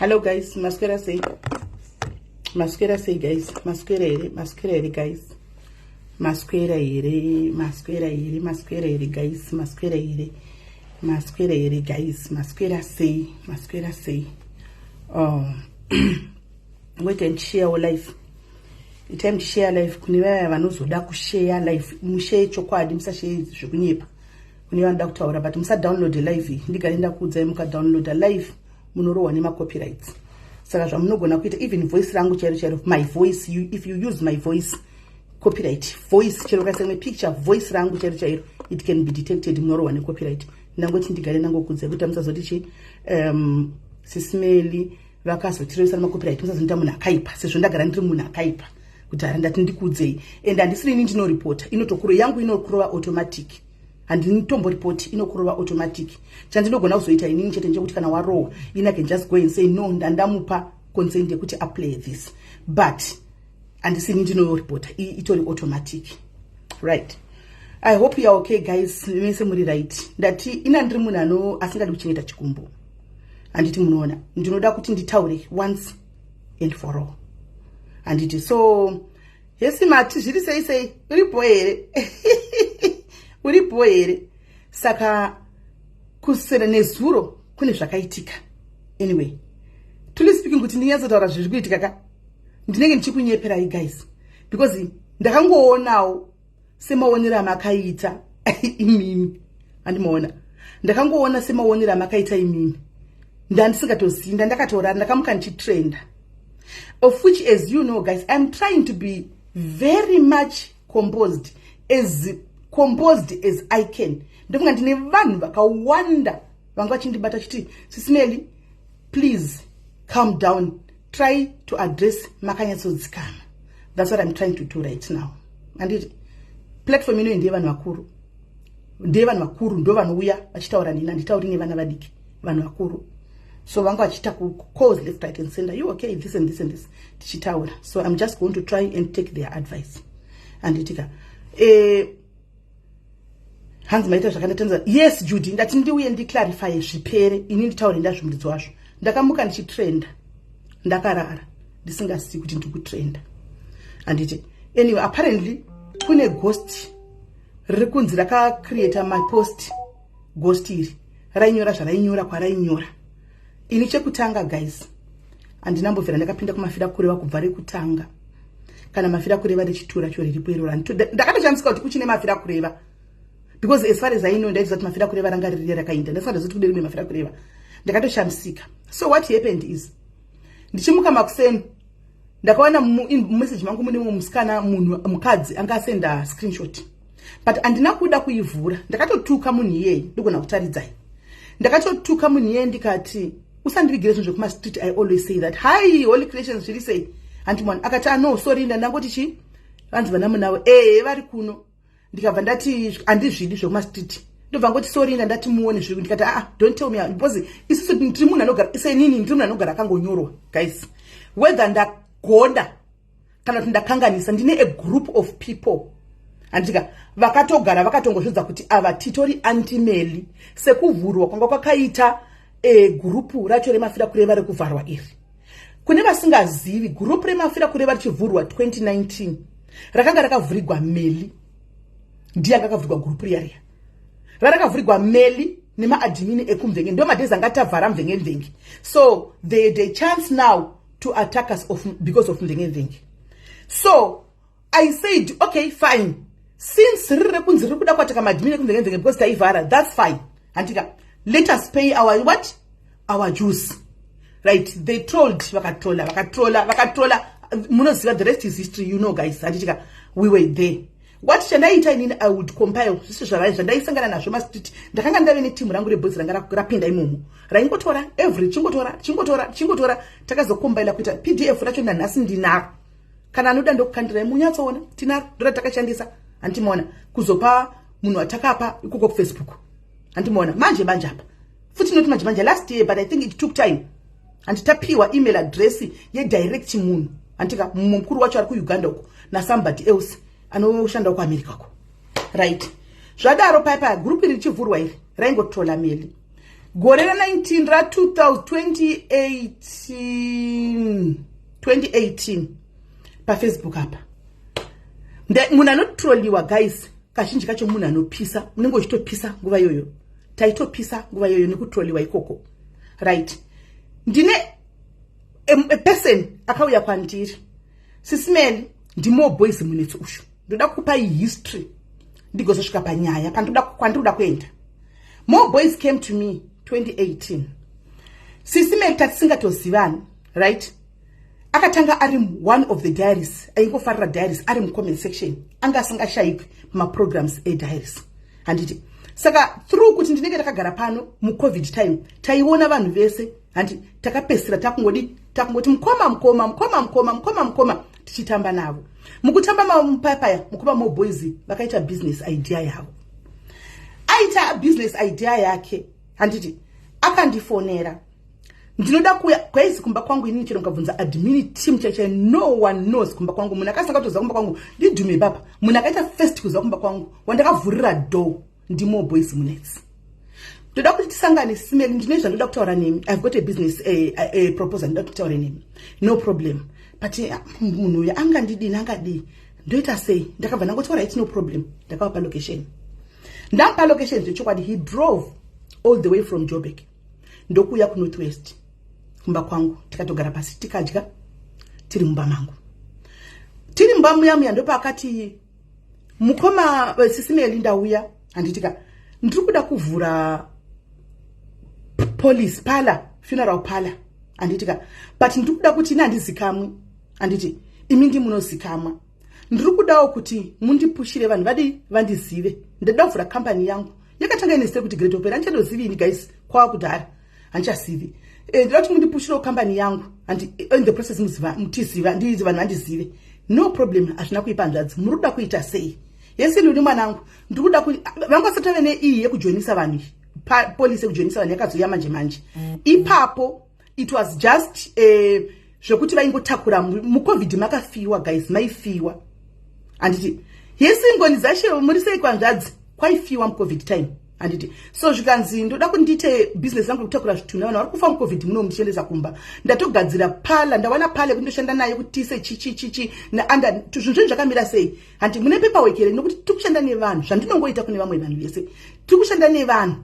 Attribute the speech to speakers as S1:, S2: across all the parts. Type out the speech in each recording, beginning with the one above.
S1: Hello guys, maswera sei? Maswera sei guys? Maswera here? Maswera here guys? Maswera here? Maswera here? Maswera here guys? Maswera here? Maswera here guys? Maswera sei? Maswera sei? Oh. Wait and share our life. Itai muchishare life kune vaya vanozoda kushare life. Mushare chokwadi, musashare zvekunyepa. Kune vanoda kutaura, but musadownload live. Ndigare ndakuudzai, mukadownloada live munorohwa nemacopyrights. Saka zvamunogona kuita, even voice rangu chairo chairo, my voice, if you use my voice, copyright. Voice chero ukaisa imwe picture, voice rangu chairo chairo, it can be detected, munorohwa necopyright. Ndangoti ndigare ndangokuudzai kuti musazoti chi Sis Melly vakazotirevesa nemacopyright, musazonita munhu akaipa, sezvo ndagara ndiri munhu akaipa kudhara. Ndati ndikuudzei, and handisiri ini ndinoripota, inotokuro yangu inokurova automatic. Handinitomboripoti, inokurova automatic. Chandinogona kuzoita inini chete ndechekuti kana warohwa, ini I can just go and say no, ndandamupa consent yekuti aplay this, but handisini ndinoripota, itori automatic, right? I hope you are okay guys, mese muri right. Ndati ina ndiri munhu ano asingadi kuchengeta chikumbo, handiti? Munoona, ndinoda kuti nditaure once and for all, handiti? So hesi mati, zviri sei sei? Uripo here? Uripo here? Saka kusera nezuro kune zvakaitika. Anyway, truly speaking, kuti ndinyatsotaura zviri kuitika ka, ndinenge ndichikunyeperai guys, because ndakangoonawo semaonero amakaita imimi. Handimaona, ndakangoona semaonero amakaita imimi. Ndandisingatozivi, ndandakatorara, ndakamuka ndichitrenda, of which, as you know guys, I'm trying to be very much composed, as composed as I can. Ndofunga ndine vanhu vakawanda vanga vachindibata chiti, "Sis Melly, please calm down, try to address makanyatsodzikama." That's what I'm trying to do right now. Anditi platform inoyi ndeyevanhu vakuru, ndeyevanhu vakuru, ndo vanouya vachitaura nini. Handitauri nevana vadiki, vanhu vakuru. So vanga vachiita calls left, right and center, "You okay?" this and this and this, tichitaura. So I'm just going to try and take their advice, handitika? Hanzi maita zvakandatanza. Yes Judy, ndati ndiuye ndiclarifye zvipere, ini nditaure ndazvimuridzo wazvo. Ndakamuka ndichitrenda, ndakarara ndisingasiyi kuti ndiri kutrenda, handiti? Anyway, apparently kune ghost riri kunzi rakacreata mapost. Ghost iri rainyora zvarainyora kwarainyora. Ini chekutanga guys, handinambobvira ndakapinda kumafira kureva kubva rekutanga. Kana mafira kureva rechitura cho riripo iroro, ndakatoshamisika kuti kuchine mafira kureva, because as far as I know, ndaiziva kuti mafira kureva ranga riri rakainda. Ndasingatoziva kuti kune rimwe mafira kureva, ndakatoshamisika. So what happened is, ndichimuka makuseni, ndakaona mumessage mangu mune mumwe musikana, munhu mukadzi anga asenda screenshot, but handina kuda kuivhura. Ndakatotuka munhu iyeye, ndigona kutaridzai. Ndakatotuka munhu iyeye, ndikati, "Usandivigire zvinhu zvekumastreet." I always say that. "Hi Holy Creations, zviri sei?" Handimwana akati, "Ano ah, sorry, ndandangoti chi vanzi vana munavo ehe vari kuno." Ndikabva ndati, "Handizvidi zvekumastreet." Ndobva ngoti, "Sorry, ndandati muone zviri." Ndikati, "Aa, ah, don't tell me," because isusu tiri munhu anogara senini, ndiri munhu anogara akangonyorwa guys, whether ndagonda kana kuti ndakanganisa. Ndine a group of people, handika, vakatogara vakatongozvidza kuti ava titori Auntie Melly. Sekuvhurwa kwanga kwakaita gurupu racho remafira kureva rekuvharwa iri, kune vasingazivi, gurupu remafira kureva richivhurwa 2019 rakanga rakavhurigwa Melly. Ndiye anga akavhurigwa gurupu riya riya, rarakavhurigwa Melly nemaadmin ekumvenge. Ndo madays anga tavhara mvenge mvenge. So they had a chance now to attack us because of mvenge mvenge. So I said, "Okay, fine, since riri rekunzi riri kuda kuataka maadmin ekumvenge mvenge because taivhara, that's fine, handika? Let us pay our what, our dues, right?" They trolled, vakatrola, vakatrola, vakatrola. Munoziva, the rest is history, you know guys, handitika? We were there. What chandaita inini, I would compile zvisi zvandaisangana nazvo mastreet. Ndakanga ndave netimu rangu reboys ranga rapinda imomo, raingotora every chingotora, chingotora, chingotora. Takazokombaila kuita PDF racho. Nanhasi ndinaro, kana anoda ndokukandirai munyatsoona. Tinaro, ndora takashandisa, handimaona, kuzopa munhu watakapa ikoko kuFacebook, handimaona? Manje manje apa futi, noti manje manje, last year, but I think it took time. Handitapiwa email address yedirect munhu, handika? Mukuru wacho ari kuUganda uko nasomebody else anoshandawo kuAmerica uko, right? Zvadaro, paya paya gurupu iri richivhurwa iri, raingotrola Melly. Gore ra19 ra2018, 2018, paFacebook apa munhu anotroliwa, guys, kazhinji kacho munhu anopisa, unenge uchitopisa nguva iyoyo. Taitopisa nguva iyoyo nekutroliwa ikoko, right? Ndine a person akauya kwandiri, "Sis Melly, ndiMo Boys Munetsi ushu. Ndoda kukupai history ndigozosvika panyaya kwandinoda kuenda." Mo Boys came to me 2018, "Sis Melly, tatisingatozivani, right?" Akatanga ari one of the diaries, aingofarira diaries, ari mucomment section, anga asingashayikwi pamaprograms ediaries, handiti? Saka through kuti ndinenge ndakagara pano muCovid time, taiona vanhu vese, handi? Takapesira takungodi, takungoti mukoma, mukoma, mukoma, mukoma, mukoma, mukoma, tichitamba navo. Mukutamba mupayapaya, mukoma Moboys vakaita business idea yavo. Aita business idea yake, handiti? Akandifonera, "Ndinoda kuuya kwaisi kumba kwangu." Inini chero mukabvunza admin team chaichai, no one knows kumba kwangu. Munhu akasanga kutoziva kumba kwangu ndidhume papa. Munhu akaita first kuziva kumba kwangu, wandakavhurira door, ndiMo Boys Munetsi. "Ndoda kuti tisangane, Sis Melly, ndine zvandoda kutaura nemi. I've got a business a proposal, ndoda kuti taure nemi." No problem. But munhu uyu angandidini, angadii, ndoita sei? Ndakabva ndangoti, "Right, no problem." Ndakavapa location. Ndamupa location, zvechokwadi he drove all the way from Joburg ndokuuya kuNorth West kumba kwangu. Tikatogara pasi, tikadya tiri mumba mangu. Tiri mumba muya muya, ndopaakati, "Mukoma, Sis Melly, ndauya, handitika? Ndiri kuda kuvhura police parlour, funeral parlour, handitika? But ndiri kuda kuti ini handizikamwi, handiti? Imi ndimunozikamwa. Ndiri kudawo kuti mundipushire vanhu vadi vandizive. Ndinoda kuvhura kambani yangu." Yakatanga ine zita kuti Great Opera. Handichatozivi ini, guys, kwava kudhara, handichazivi. "Ndinoda kuti mundipushirewo kambani yangu, and in the process mutiziva, ndizi vanhu vandizive." "No problem, hazvina kuipa, hanzvadzi. Muri kuda kuita sei?" "Yesi, ndini mwanangu, ndiri kuda vanga vasati vave neiyi yekujoinisa vanhu iyi, policy yekujoinisa vanhu yakazouya manje manje. Ipapo it was just zvekuti vaingotakura. MuCovid makafiwa, guys, maifiwa, handiti? Yesi, ngoni dzashe, muri sei kwanzvadzi? Kwaifiwa muCovid time, handiti? So zvikanzi, "Ndoda kuti ndiite bhizinesi rangu rekutakura zvitunha. Vanhu vari kufa muCovid muno, muchiendesa kumba. Ndatogadzira parlour, ndawana parlour yekuti ndoshanda nayo, kuti tiise chichi chichi neanda zvinhu zvinhu zvakamira sei. Handi mune paperwork here? Nokuti tiri kushanda nevanhu, zvandinongoita kune vamwe vanhu vese, tiri kushanda nevanhu."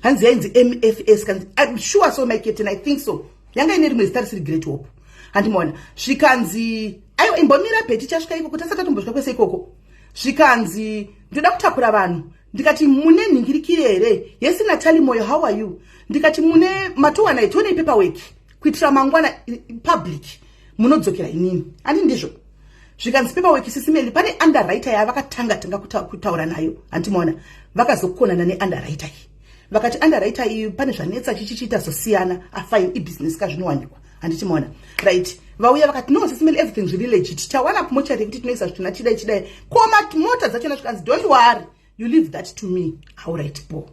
S1: Hanzi yainzi MFS kanzi, I'm sure so, my captain, I think so. Yanga ine rimwe zita risiri Great Hope, handimaona? Zvikanzi, "Aiwa, imbomira bheti, chasvika ikoko, tasati tatombosvika kwese ikoko." Zvikanzi, "Ndoda kutakura vanhu." Ndikati, "Mune nhingirikiri here?" "Yesi, Natali Moyo, how are you?" Ndikati, "Mune matowana? Tionei paperwork kuitira mangwana public munodzokera inini, handi ndizvo?" Zvikanzi, "Paperwork, Sis Melly, pane underwriter yavakatanga tanga kutaura nayo, handimaona? Vakazokonana neunderwriter iyi, vakati underwriter iyi pane zvanetsa, chichichiita zosiyana." Afine, ibhizinesi kazvinowanikwa, handichimaona? Right, vauya vakati, "No, Sis Melly, everything zviri legit. Tawana mochari yekuti tinoisa zvitunha, chidai chidai, koma mota dzachona." Zvikanzi, "Don't worry, you leave that to me." Alright, bo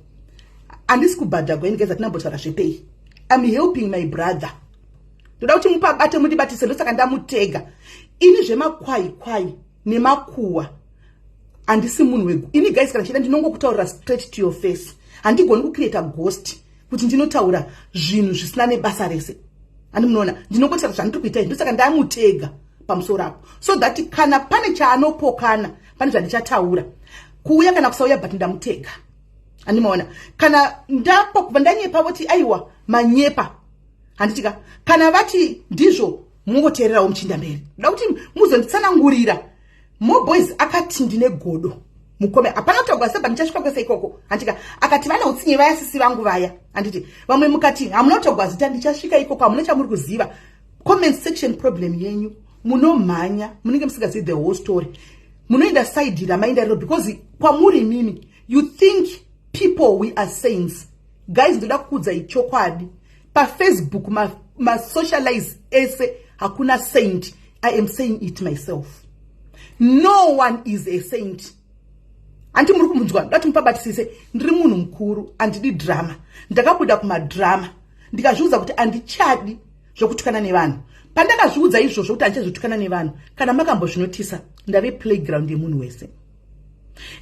S1: handisi kubhadhagwa ini, guys, atinambotaura zvepay. I'm helping my brother. Ndoda kuti mupabate, mundibatise, ndosaka ndamutega ini. Zvemakwai kwai nemakuwa, handisi munhu wegu ini, guys. Kana chida, ndinongokutaurira straight to your face. Handigoni kucreata ghost kuti ndinotaura zvinhu zvisina nebasa rese, handi munoona? Ndinongotaura zvandiri kuita. Ndosaka ndamutega pamusoro apo, so that kana pane chaanopokana, pane zvandichataura, kuuya kana kusauya, but ndamutega, handimaona? Kana ndapo ndanyepa, voti, "Aiwa, manyepa," handitika? Kana vati ndizvo, mungoteererawo muchinda mberi. Ndoda kuti muzonditsanangurira. Moboys akati ndine godo mukome. Hapana kutaurwa seba, ndichasvika kwese ikoko, handika? Akati vane utsinye vaya, sisi vangu vaya, handiti? Vamwe mukati hamuna kutaurwa zita, ndichasvika ikoko. Hamuna chamuri kuziva. Comment section problem yenyu, munomhanya, munenge musingazivi the whole story. Munoenda side ramaenda riro because kwamuri imimi you think people, we are saints. Guys, ndoda kukuudzai chokwadi, paFacebook masocialize ma ese hakuna saint. I am saying it myself, no one is a saint. Handi muri kumunzwa? Ndati mupabatisise. Ndiri munhu mukuru, handidi drama. Ndakabuda kumadrama, ndikazviudza kuti handichadi zvokutukana nevanhu. Pandakazviudza izvozvo kuti handichazotukana nevanhu, kana makambozvinotisa, ndave playground yemunhu wese.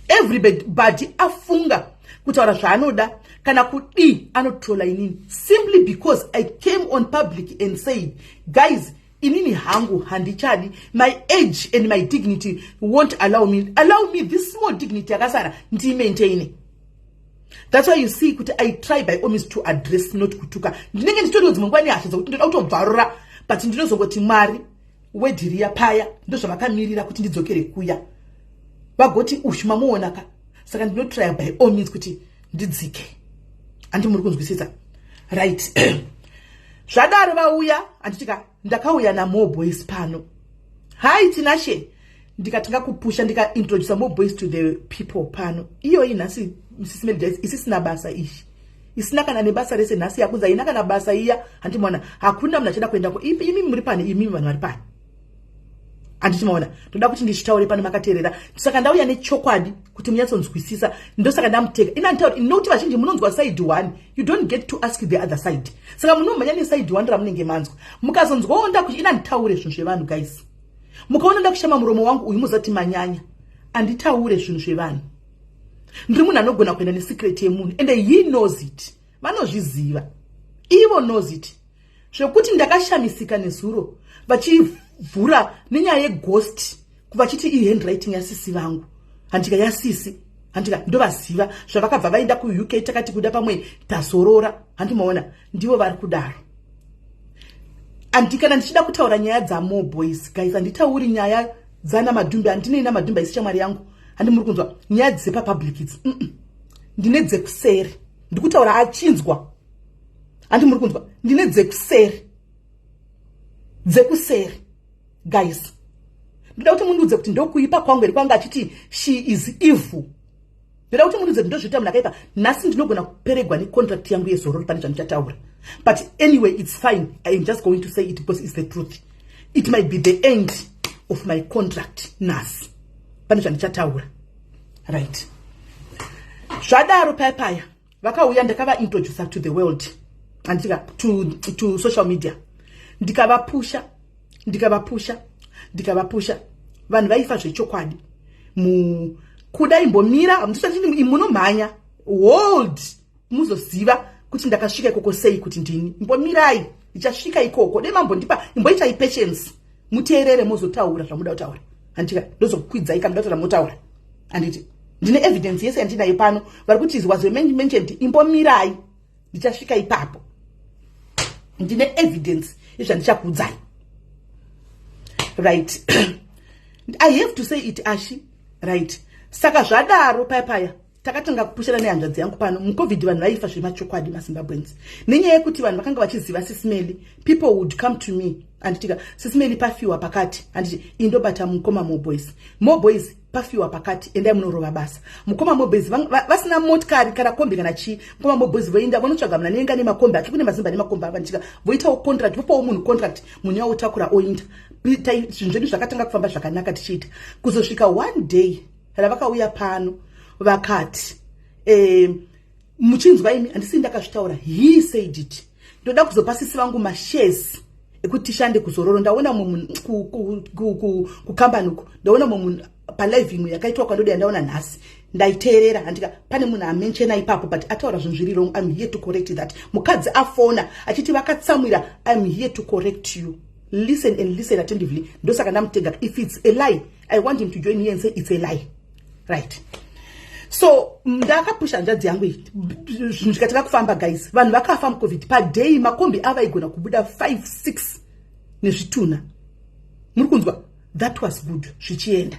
S1: Everybody afunga Kutaura zvaanoda kana kudii, anotrola inini simply because I came on public and said, "Guys, inini hangu handichadi. My age and my dignity won't allow me. Allow me this small dignity yakasara ndiimaintaine." That's why you see kuti I try by all means to address, not kutuka. Ndinenge nditoriwo dzimwe nguva nehasha dzokuti ndoda kutobvarura, but ndinozongoti Mwari wedhiriya paya ndozvavakamirira kuti ndidzokere kuya, vagoti ushu mamuonaka. Saka ndinotrya by all means kuti ndidzike. Handi muri kunzwisisa? Right, zvadaro vauya, handitika ndakauya naMore Boys pano. Hai Tinashe, ndikatanga kupusha, ndikaintroduca More Boys to the people pano. Iyoyi nhasi sisimelidis isisina basa ishi, isina kana nebasa rese. Nhasi yakunzi haina kana basa iya. Handimaona hakuna munhu achida kuendako. Imi muri pani, imimi vanhu vari pani, handiti maona? Ndoda kuti ndichitaure pano makateerera. Saka ndauya nechokwadi kuti munyatsonzwisisa. Ndosaka ndamuteka ina nditauri, nokuti vazhinji munonzwa side one, you don't get to ask the other side. Saka munomhanya neside one ramunenge manzwa. Mukazonzwawo ndakuti ina nditaure zvinhu zvevanhu, guys, mukaona ndakushama muromo wangu uyu, muzati manyanya. Handitaure zvinhu zvevanhu. Ndiri munhu anogona kuenda nesecret yemunhu, and he knows it. Vanozviziva ivo, knows it. Zvekuti ndakashamisika nezuro vachivhura nenyaya yeghost, vachiti ihandwriting yasisi vangu. Handika yasisi, handika ndovaziva zvavakabva vaenda kuUK. Takati kuda pamwe tazorora. Handimaona ndivo vari kudaro. Andi kana ndichida kutaura nyaya dzaMore Boys, guys, handitauri nyaya dzana Madhumbi. Handinei naMadhumbi, aisi shamwari yangu. Handi muri kunzwa? Nyaya dzepapublic idzi, Ndine dzekuseri, ndikutaura achinzwa. Handi muri kunzwa? Ndine dzekuseri, dzekuseri, guys. Ndoda kuti mundiudze kuti ndokuipa kwangu here kwanga achiti she is evil. Ndoda kuti mundiudze kuti ndozviita munhu akaipa. Nhasi ndinogona kuperegwa necontract yangu yezororo pane zvandichataura, but anyway, it's fine. I am just going to say it because it's the truth. It might be the end of my contract nhasi pane zvandichataura. Right, zvadaro paya paya vakauya, ndakavaintroduca to the world, andika to social media. Ndikavapusha, ndikavapusha, ndikavapusha. Vanhu vaifa zvechokwadi. Kuda imbomira, munomhanya. Hold, muzoziva kuti ndakasvika ikoko sei, kuti ndini. Imbomirai, ndichasvika ikoko. Dai mambondipa, imboitai patience, muteerere, mozotaura zvamuda kutaura. Handika ndozokukwidzai kana muda kutaura, motaura. Handiti ndine evidence yese yandinayo pano? Vari kuti was mentioned. Imbomirai, ndichasvika ipapo. Ndine evidence yezvandichakuudzai. Right, I have to say it, ashi. Right, saka zvadaro paya paya takatanga kupushana nehanzvadzi yangu pano muCOVID. Vanhu vaifa zvemachokwadi, maZimbabweans, nenyaya yekuti vanhu vakanga vachiziva Sisimeli. People would come to me, anditika Sisimeli pafiwa pakati, handiti indobata mukoma Moboys. Moboys pafiwa pakati, endai munorova basa. Mukoma Moboys vasina motikari kana kombi kana chii, mukoma Moboys voenda vonotsvaga munhu anenga nemakombi ake. Kune mazimba nemakombi avanditika, voitawo contract, vopawo munhu contract, munhu yawotakura oinda. Zvinhu zvedu zvakatanga kufamba zvakanaka tichiita, kuzosvika one day ravakauya pano vakati, muchinzwa imi, handisi ndakazvitaura, he said it, "Ndoda kuzopa sisi vangu mashares ekuti tishande kuzororo. Ndaona mumwe kukambani uku, ndaona mumwe palive imwe yakaitwa kwandoda yandaona nhasi, ndaiteerera." Handika pane munhu amenchena ipapo, but ataura zvinhu zviri wrong. I'm here to correct that. Mukadzi afona achiti vakatsamwira. I'm here to correct you. Listen and listen attentively. Ndosaka ndamutega. If it's a lie, I want him to join here and say it's a lie. Right, so ndakapusha hanzvadzi yangu iyi, zvinhu zvikatanga kufamba. Guys, vanhu vakafa muCOVID. Paday makombi avaigona kubuda 5 6 nezvitunha. Muri kunzwa? That was good, zvichienda.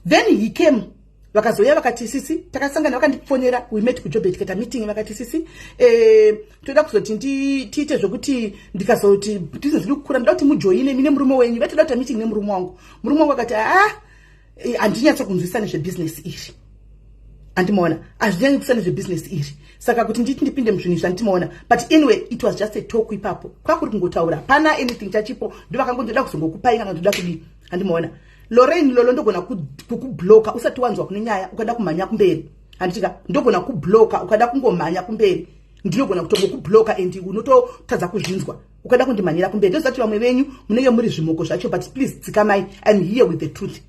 S1: Then he came, vakazouya vakati, "Sisi," takasangana, vakandifonera. We met kuJoburg, tikaita meeting. Vakati, "Sisi, toda kuzoti tiite zvokuti ndikazoti business iri kukura, ndoda kuti mujoine mine murume wenyu." Vatoda kuita meeting nemurume wangu. Murume wangu akati, "Ah, handinyatsokunzwisa nezvebhizinesi iri. Handimaona, hazvinyanyi kusa nezvebhizinesi iri, saka kuti nditi ndipinde muzvinhu izvi, handimaona." But anyway, it was just a talk ipapo, kwakuri kungotaura, pana anything chachipo. Ndovakangondoda kuzongokupai kana ndoda kudii. Handimaona Lorraine Lolo, ndogona kukubloka usati wanzwa kune nyaya. Ukada kumhanya kumberi, handitika ndogona kubloka. Ukada kungomhanya kumberi, ndinogona kutongokubloka and unototadza kuzvinzwa. Ukada kundimhanyira kumberi, ndozati vamwe venyu munenge muri zvimoko zvacho. But please dzikamai, I'm here with the truth.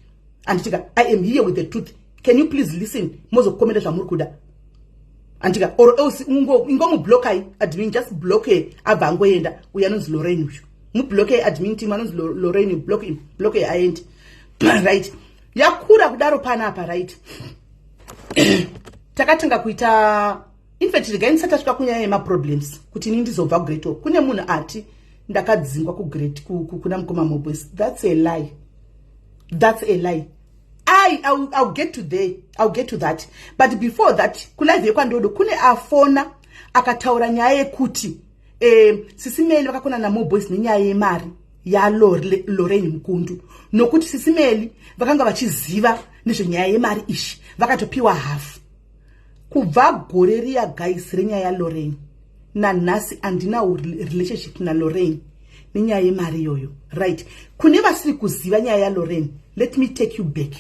S1: Handitika I am here with the truth. Can you please listen, mozokomenda zvamuri kuda? Andika or else ingomublokai admin, just block her, abva angoenda. Uyo anonzi Lorraine uyu, mubloke admin team anonzi Lorraine, block him, block her, aendi. Right, yakura kudaro panapa, right, takatanga kuita, infact regai ndisati tasvika kunyaya yemaproblems kuti ini ndizobva kuGreat Hope. Kune munhu ati ndakadzingwa kuGreat kuna mukoma Moboys. That's a lie, that's a lie. I'll get to there, I'll get to that. But before that, kulive yekwandodo kune afona akataura nyaya yekuti Sisi Meli vakakona naMoboys nenyaya yemari yaLorraine Mukundu, nokuti Sisi Meli vakanga vachiziva nezvenyaya yemari ishi, vakatopiwa hafu. Kubva gore riya, guys, renyaya yaLorraine, nanhasi handina relationship naLorraine nenyaya yemari iyoyo. Right, kune vasiri kuziva nyaya yaLorraine, let me take you back.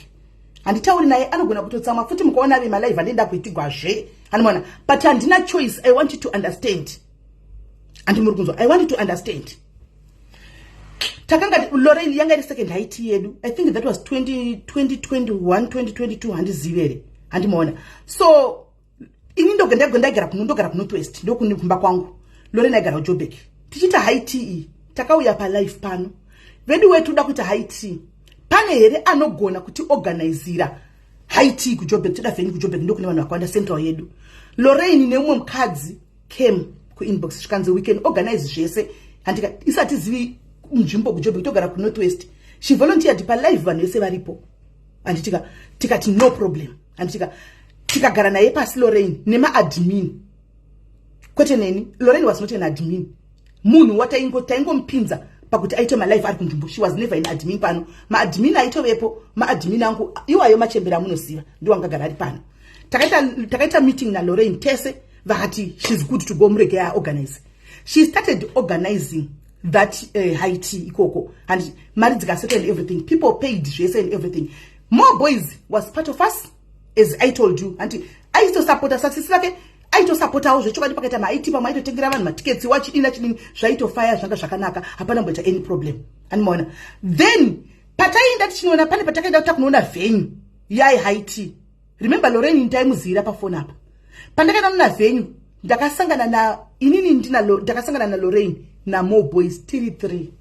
S1: Handitauri naye, anogona kutotsamwa futi mukaona vemalive andienda kuitigwazve, anomaona, but handina choice. I want you to understand, handi muri kunzwa? I want you to understand. Takanga Lorraine yanga iri second high tea yedu. I think that was 2021, 2022, handizivi here, handimaona. So ini ndogara kuno, ndogara kuNorthwest, ndokumba kwangu. Lorraine aigara kuJobek. Tichiita high tea iyi, takauya palive pano, vedu wetu uda kuita high tea, pane here anogona kutiorganizira high tea kuJobek? Toda venue kuJobek, ndokune vanhu vakawanda, central yedu. Lorraine neumwe mukadzi came kuinbox, zvikanzi we can organize zvese. Handika isati zivi nzvimbo kuJobek, togara kuNorthwest. She volunteered palive, vanhu vese varipo, handitika? Tikati no problem, handitika? Tikagara naye pasi Lorraine nemaadmin, kwete neni. Lorraine was not an admin, munhu wataingomupinza pakuti aite malive ari kunzvimbo. She was never in admin pano. Maadmin aitovepo, maadmin angu iwayo, machembera amunoziva, ndiwo angagara ari pano. Takaita meeting naLorraine tese, vakati she's good to go, murege aorganize. She started organizing that high tea ikoko, and mari dzikasetwa and everything, people paid zvese and everything. More Boys was part of us, as I told you, anti aitosapota sasisi vake, aitosapotawo zvechokwadi. Pakaita maiti pamwe aitotengera vanhu matiketsi, wachidini achidini, zvaitofaya, zvanga zvakanaka, hapana mboita any problem, animaona. Then pataienda tichinoona, pane patakaenda takunoona venue yai high tea. Remember, Lorraine ndaimuzivira pafoni apa. Pandakaenda nona venue, ndakasangana na inini ndina ndakasangana naLorraine naMore Boys tiri three.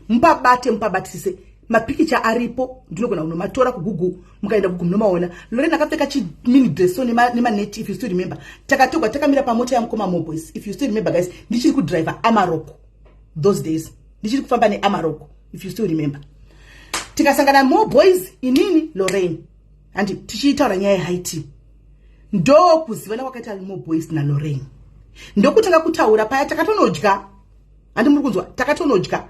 S1: Mupabate, mupabatisise, mapikicha aripo, ndinogona kunomatora kuGoogle. Mukaenda Google munomaona. Lorraine akapfeka chimini dress nemanet, if you still remember. Takatogwa takamira pamota yamukoma More Boys, if you still remember, guys. Ndichiri kudriver Amarok those days, ndichiri kufamba neAmarok, if you still remember. Tikasangana More Boys, inini, Lorraine, handi tichiitaura nyaya yehigh tea. Ndokuzivana kwakaita More Boys naLorraine, ndokutanga kutaura paya. Takatonodya, handi muri kunzwa? Takatonodya,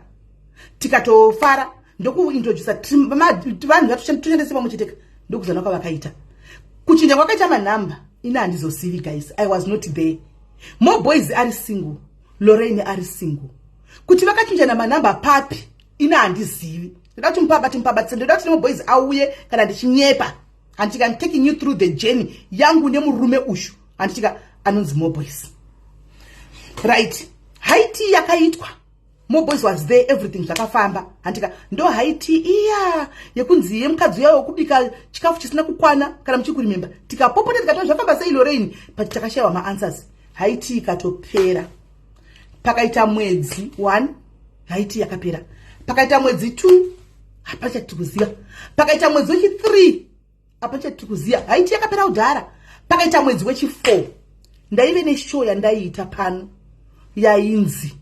S1: tikatofara, ndokuintrodusa vanhu vatoshandise pamwe cheteka. Ndokuzana kwavakaita, kuchinja kwakaita manhamba, ini handizosivi, guys, I was not there. More Boys ari single, Lorraine ari single, kuti vakachinjana manhamba papi, ini handizivi. Ndoda kuti mupabati, mupabatise. Ndoda kuti More Boys auye kana ndichinyepa. Handitika I'm taking you through the journey yangu nemurume ushu, handitika, anonzi More Boys. Right, high tea yakaitwa, More Boys was there, everything zvakafamba, handika? Ndo high tea iya yekunzi yemukadzi uya wekubika chikafu chisina kukwana, kana muchikuremember. Tikapopota, tikatona zvafamba sei Lorraine, but takashayiwa maanswers. High tea ikatopera. Pakaita mwedzi 1, high tea yakapera. Pakaita mwedzi 2, hapana chatiri kuziva. Pakaita mwedzi wechi3, hapana chatiri kuziva. High tea yakapera kudhara. Pakaita mwedzi wechi4, ndaive neshow yandaiita pano yainzi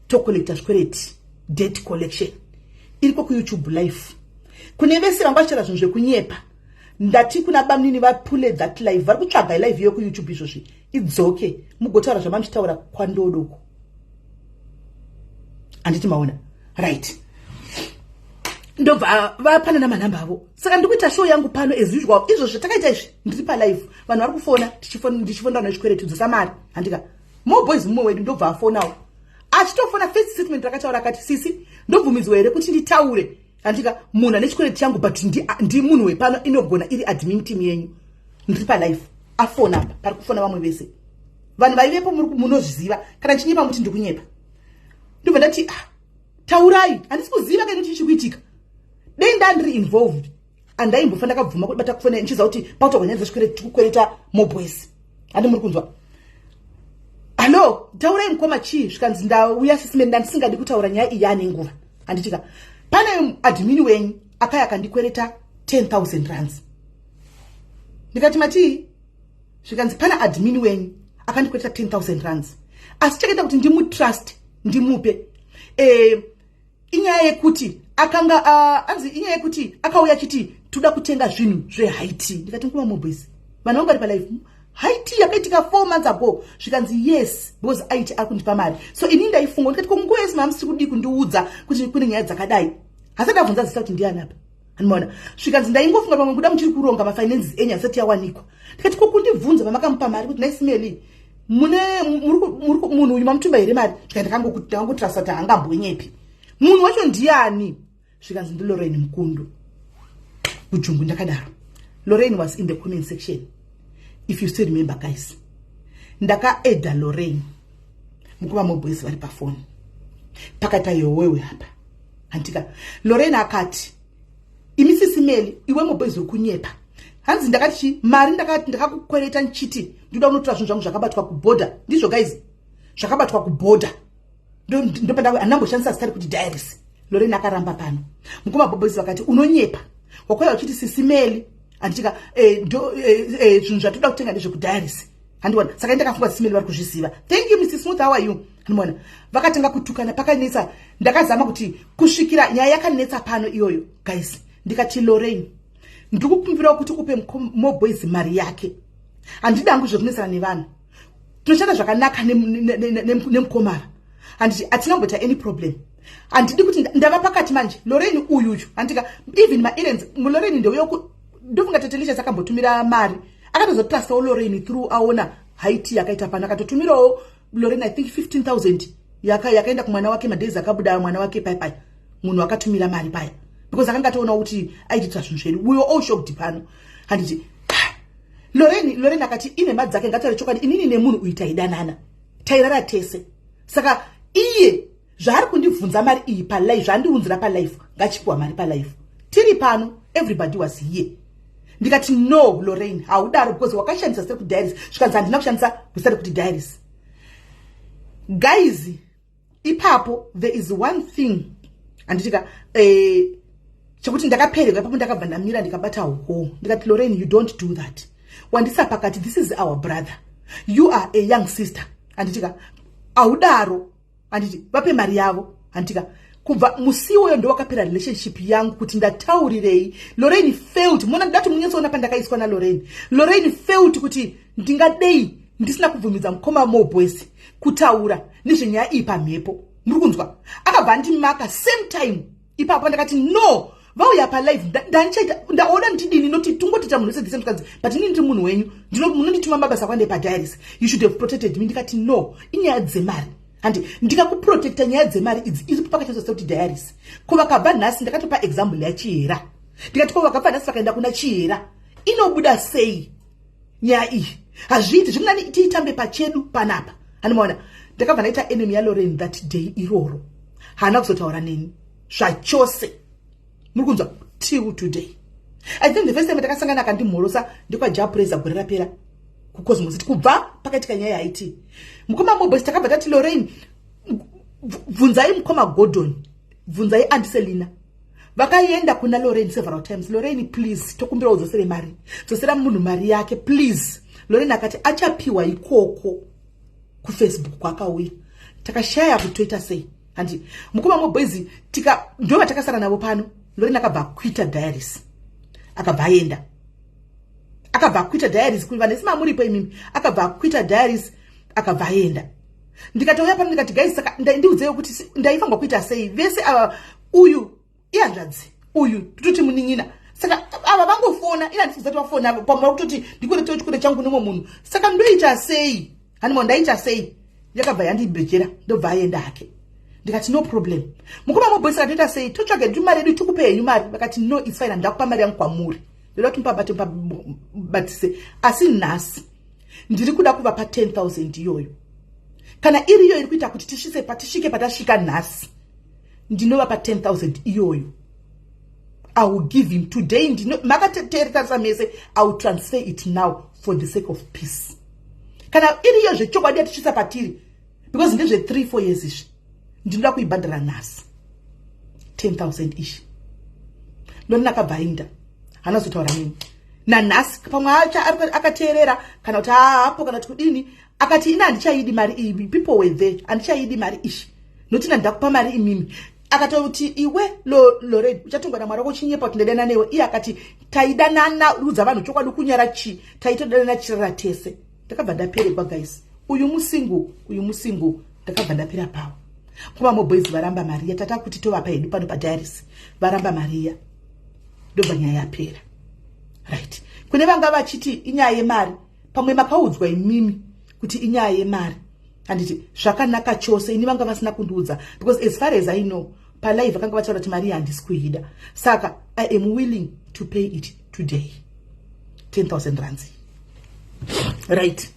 S1: Tocollecta Zvikwereti, debt collection, iriko kuYouTube live. Kune vese vanga vachitaura zvinhu zvekunyepa, ndati kuna bamnini vapule that live, vari kutsvaga live iyo kuYouTube izvozvi, idzoke mugotaura zvamamuchitaura kwandodoko, handiti maona? Right, ndobva vapanana manhamba avo. Saka ndikuita show yangu pano as usual. Izvo zvatakaita izvi, ndiri palive, vanhu vari kufona, ndichifonera nechikwereti, dzosa mari, handika? More Boys mumwe wedu, ndobva afonawo. Achitofona, first statement rakataura akati, "Sisi, ndobvumidzwa here kuti nditaure, handika, munhu ane chikwereti changu, but ndi munhu wepano, inogona iri admin team yenyu?" Ndiri palive, afona apa, pari kufona vamwe vese, vanhu vaivepo, munozviziva. Kana ndichinyepa, muti ndikunyepa. Ndobva ndati, "Ah, taurai, handisi kuziva kaino chii chikuitika." Dei ndandiri involved, andaimbofa ndakabvuma kubata kufona ndichiziva kuti pautaurwa nyaya dzechikwereti, tikukwereta Moboys. Handi muri kunzwa? Hallo, taurai mukoma, chii? Zvikanzi, ndauya, Sis Melly, ndandisingadi kutaura nyaya iyi ane nguva, handitika? Pane admin wenyu akaya akandikwereta 10 000 rands. Ndikati, matii? Zvikanzi, pane admin wenyu akandikwereta 10 000 rands, asi chakaita kuti ndimutrust ndimupe inyaya yekuti akanga anzi inyaya yekuti akauya achiti toda kutenga zvinhu zvehigh tea. Ndikati, nguva moboys, vanhu vanga vari palive, high tea yakaitika 4 months ago. Zvikanzi, yes, because aiti ari kundipa mari. So ini ndaifunga, ndikati, ko nguva yese mamusiri kudii kundiudza kuti kune nyaya dzakadai? Hasati abvunza zita kuti ndiani apa, handimaona. Zvikanzi, ndaingofunga pamwe kuda muchiri kuronga mafinances enyu, asati yawanikwa. Ndikati, ko kundibvunza pamakamupa mari kuti, naSis Melly, mune munhu uyu mamutumba here mari? Zvikanzi, ndakangotrasta kuti haangambonyepi. Munhu wacho ndiani? Zvikanzi, ndiLorraine Mukundu kujungu. Ndakadaro. Lorraine was in the comment section, if you still remember, guys. Ndakaadda Lorraine, mukoma moboys vari pafoni, pakaita yowewe apa, handika? Lorraine akati, imi Sis Melly, iwe moboys uri kunyepa. Hanzi ndakati chi mari ndakati ndakakukwereta ndichiti ndoda kunotora zvinhu zvangu zvakabatwa kubhodha. Ndizvo, guys, zvakabatwa kubhodha. Ndopanda handamboshandisa zita rekuti Diaries. Lorraine akaramba pano. Mukoma boboys vakati, unonyepa, wakwaya uchiti, Sis Melly, handitika, zvinhu zvatoda kutenga ndezvekudiaries, handiona? Saka ndakafunga Sis Melly vari kuzviziva. Thank you, Mr Smooth, how are you? Handiona vakatanga kutukana, pakanetsa. Ndakazama kuti kusvikira nyaya yakanetsa pano iyoyo, guys. Ndikati, Lorraine, ndiri kukumbirawo kuti upe moboys mari yake. Handidi hangu zvekunetsana nevanhu. Tinoshanda zvakanaka nemukomara, handiti? Hatina kumboita any problem. Handidi kuti ndava pakati manje. Lorraine uyuyu, handika, even maerrands, Lorraine ndeuyo. Ndofunga Tetelicious akambotumira mari, akatozotrustawo Lorraine through aona high tea yakaita pano, akatotumirawo Lorraine, I think, 15 000 yakaenda kumwana wake. Madays akabuda mwana wake pai pai, munhu akatumira mari paya because akanga atoona kuti aititira zvinhu zvedu. We were all shocked pano, handiti? Lorraine akati inhema dzake, ngataure chokwadi. Inini nemunhu uyu taidanana, tairara tese, saka iye zvaari kundibvunza mari iyi palive, zvaandiunzira palive, ngachipiwa mari palive tiri pano. Everybody was here. Ndikati, no, Lorraine, haudaro because wakashandisa zita rekuti Diaries. Zvikanzi, handina kushandisa zita rekuti Diaries. Guys, ipapo there is one thing, handitika, chekuti ndakapererwa ipapo. Ndakabva ndamira, ndikabata ho, ndikati, Lorraine, you don't do that. Wandisa pakati. This is our brother, you are a young sister, handitika? Haudaro, handiti? Vape mari yavo, handitika? Kubva musi iwoyo ndowakapera relationship yangu. Kuti ndataurirei, Lorraine failed. Mona, ndati munyatsoona pandakaiswa naLorraine. Lorraine failed kuti ndingadei ndisina kubvumidza mukoma moboys kutaura nezvenyaya iyi pamhepo. Muri kunzwa? Akabva andimaka same time ipapo. Ndakati, no, vauya palive, ndandichaita ndaona ndidini noti tungotoita munhu wese the same. Kanzi, but inini ndiri munhu wenyu, munondituma mabasa kwandei padiaries. You should have protected me. Ndikati, no, inyaya dzemari, handi? Ndikakuprotecta nyaya dzemari idzi iripo pakachazwa kuti Diaries. Ko vakabva nhasi, ndakatopa example yaChihera, ndikati, ko vakabva nhasi vakaenda kuna Chihera, inobuda sei nyaya iyi? Hazviiti, zvimunani tiitambe pachedu panapa, handimaona? Ndakabva ndaita enemy yaLorraine that day iroro. Haana kuzotaura neni zvachose, muri kunzwa? Till today. I think the first time takasangana akandimhorosa ndekwaJapresa gore rapera kuCosmos City, kubva pakaitika nyaya yaiti mukoma mobos. Takabva tati, Lorraine, bvunzai mukoma Gordon, bvunzai Andiselina. Vakaenda kuna Lorraine several times. Lorraine, please, tokumbira udzosere mari, dzosera munhu mari yake, please. Lorraine akati achapiwa ikoko kuFacebook kwaakauya. Takashaya kuti toita sei, handi? Mukoma moboys tika ndo vatakasara navo pano. Lorraine akabva akuita Diaries, akabva aenda, akabva akuita Diaries. Kuti vanhu vese mamuripo imimi, akabva akuita Diaries, akabva aenda. Ndikatouya pano, ndikati, guys, saka ndiudzeiwo kuti ndaifanirwa kuita sei? Vese ava, uyu ihanzvadzi, uyu tototi munin'ina, saka ava vangofona, ina handisi kuzati vafona pamwe kutoti ndikweretewo chikwere changu nemwe munhu, saka ndoita sei? Hanimo, ndaita sei? Yakabva yandibhejera, ndobva aenda hake. Ndikati, no problem, mukoma moboys. Akatoita sei? Totsvaga ndi mari yedu, tikupe henyu mari. Vakati, no, it's fine, handakupa mari yangu kwamuri, ndoda kuti mupabate, mupabatise. Asi nhasi ndiri kuda kuvapa 10 000 iyoyo. Kana iriyo iri kuita kuti tisvise patisvike patasvika nhasi, ndinovapa 10 000 iyoyo. I will give him today. Makateereresa mese. I will transfer it now for the sake of peace. Kana iriyo zvechokwadi yatisvitsa patiri, because ndezve 3 4 years izvi, ndinoda kuibhadhara nhasi 10,000 ishi. Lorraine akabva aenda, haana kuzotaura neni nanhasi. Pamwe acha akateerera kana kuti haapo kana kuti kudini. Akati, "Ina handichaidi mari iyi." People were there. "Handichaidi mari ishi nokuti nandakupa mari imimi." Akatoti, "Iwe Lorraine, uchatongwa namwari wako uchinyepa kuti ndadanana newe." Iye akati, "Taidanana, udza vanhu chokwadi, kunyara chii? Taitodanana chirara tese." Ndakabva ndaperegwa, guys. Uyu musingle, uyu musingle. Ndakabva ndapera pawo. Kuma moboys varamba mariya, tata kuti tovapa hedu pano padiaries, varamba mariya, ndobva nyaya yapera. Right, kune vanga vachiti inyaya yemari, pamwe makaudzwa imimi kuti inyaya yemari, handiti? Zvakanaka chose. Ini vanga vasina kundiudza, because as far as I know, palive vakanga vataura kuti mari handisi kuida, saka I am willing to pay it today, 10,000 rands. Right,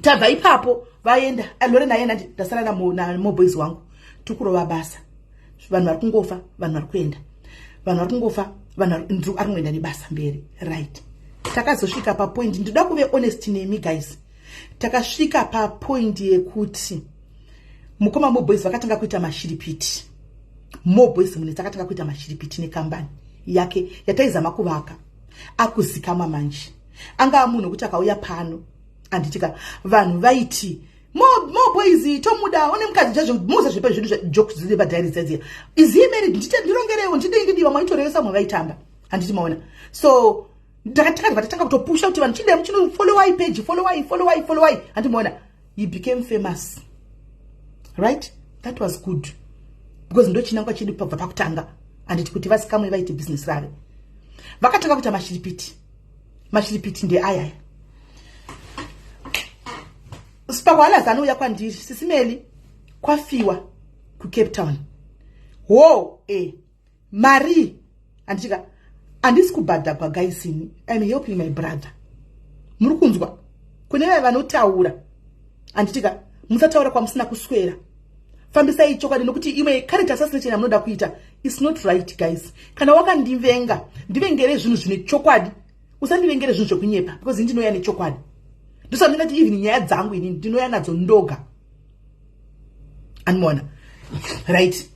S1: tabva ipapo, vaenda, Lorraine aenda, ndasara namoboys wangu, tikurova basa. Vanhu vari kungofa, vanhu vari kuenda, vanhu vari kungofa, vanhu ari kungoenda nebasa mberi. Right, takazosvika papoint, ndoda kuve honest nemi, guys. Takasvika papoint yekuti mukoma moboys vakatanga kuita mashiripiti. Moboys mune takatanga kuita mashiripiti nekambani yake yataizama kuvaka. Akuzikamwa manje, angava munhu wekuti akauya pano, handitika, vanhu vaiti, "Mo Boys tomuda, une mukadzi chazvo." Muza zvepa zvedu jokes dziri padiary dzedziya, "Is he married? Ndirongerewo, ndidei, ndidii." Vamwe vaitorevesa, vamwe vaitamba, handiti maona? So takabva tatanga kutopusha kuti vanhu chindai muchinofollowai page, followai, followai, followai, handiti maona? He became famous, right? That was good, because ndo chinangwa chedu pabva pakutanga, handiti, kuti vasikamwe vaite business rave. Vakatanga kuita mashiripiti. Mashiripiti ndeayaya. Sipakwalas anouya kwandiri, "Sisi Melly, kwafiwa kuCape Town." Ho, e mari, handitika, handisi kubhadhagwa, guys. Ini I'm helping my brother. Muri kunzwa? Kune vaya vanotaura, handitika, musataura kwamusina kuswera. Fambisai chokwadi, nokuti imwe character assassination yamunoda kuita is not right, guys. Kana wakandivenga, ndivengere zvinhu zvine chokwadi, usandivengere zvinhu zvekunyepa, because ndinouya nechokwadi. Ndosandingati even nyaya dzangu inini ndinouya nadzo ndoga, andimaona? Right,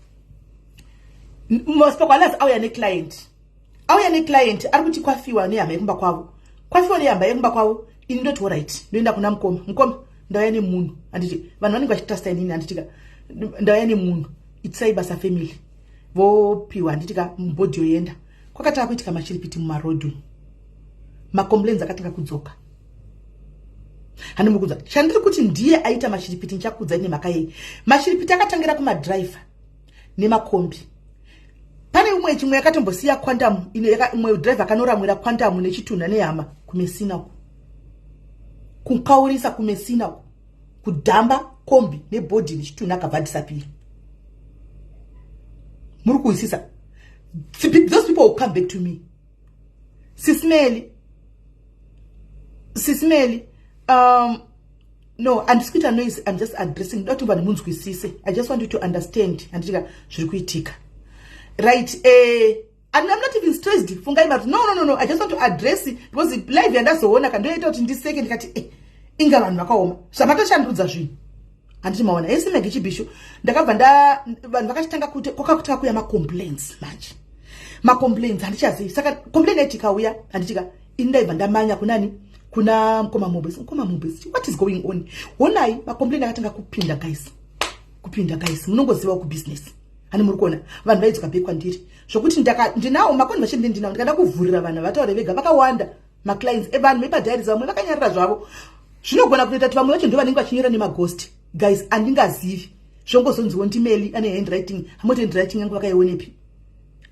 S1: Masipakwalas auya neclient, auya neclient, ari kuti kwafiwa nehama yekumba kwavo, kwafiwa nehama yekumba kwavo. Ini ndoti, "Alright." Ndoenda kuna mukoma. "Mukoma, ndauya nemunhu," handiti? Vanhu vanenge vachitrusta inini, handitika? "Ndauya nemunhu, itisai basa." Family vopiwa, handitika? Body yoenda. Kwakatanga kuitika mashiripiti mumarodhu, macomplaints akatanga kudzoka. Handimukudza chandiri kuti ndiye aita mashiripiti, ndichakuudzai nemhaka yei. Mashiripiti akatangira kumadhiraivha nemakombi. Pane umwe chimwe yakatombosiya Quantum, umwe dhiraivha akanoramwira Quantum nechitunha nehama kuMessina uku, kukaurisa kuMessina uku, kudhamba kombi nebody nechitunha, akabva disappear. Muri kuhwisisa? Those people will come back to me, "Sisi Melly, Sisi Melly." No, handisi kuita noise, I'm just addressing. Ndoda kuti vanhu munzwisise. I just want you to understand, handitika, zviri kuitika. Right, I'm not even stressed. Fungai mati, no, no, no, no, I just want to address because live yandazoona kandoita kuti ndiseke, ndikati, "Eh, inga vanhu vakaoma zvamatoshandudza zvinhu," handiti maona? Esi Magi Chibhishu, ndakabva nda vanhu vakachitanga kuti kwakakutanga kuuya macomplaints manje. Macomplaints handichazivi. Saka complaint yaiti ikauya, handitika, ini ndaibva ndamanya kunani? Kuna mukoma Mobes. "Mukoma Mobes, what is going on? Honai macomplaint akatanga kupinda, guys, kupinda." Guys, munongozivawo kubusiness, hani? Muri kuona vanhu vaidzoka back kwandiri zvokuti ndinawo maconversation, ndinawo. Ndikada kuvhurira vanhu vataure vega, vakawanda maclients evanhu vepadiaries. Vamwe vakanyarira zvavo, zvinogona kutoita kuti vamwe vacho ndo vanenge vachinyora nemaghost, guys, andingazivi. Zvongozonziwo ndiMelly ane handwriting, hamoti handwriting yangu vakaionepi,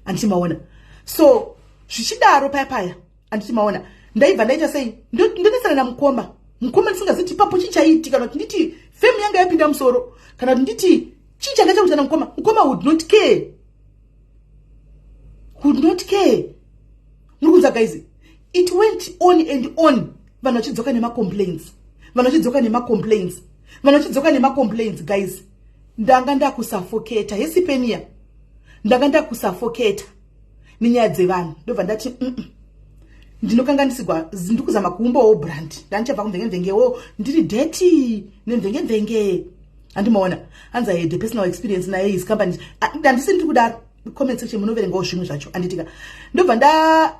S1: handiti maona? So zvichidaro paya paya, handiti maona, ndaibva ndaita sei? Ndonesana namukoma. Mukoma ndisingazivi kuti ipapo chii chaiitika, kana kuti nditi fame yanga yapinda musoro, kana kuti nditi chii changa chakuita namukoma. Mukoma would not care, would not care. Muri kunza, guys? It went on and on, vanhu vachidzoka nemacomplaints, vanhu vachidzoka nemacomplaints, vanhu vachidzoka nemacomplaints. Guys, ndanga ndakusuffocata hesipenia, ndanga ndakusuffocata nenyaya dzevanhu. Ndobva ndati, Ndinokanganisigwa, ndikuzama kuumbawo brand. Ndanichabva kumvengemvengewo, ndiri dirty nemvengemvenge, handimaona. Hanzi, "I had a personal experience naye, his company." Handisi ndiri kudaro. Comment section munoverengawo zvimwe zvacho, handitika? Ndobva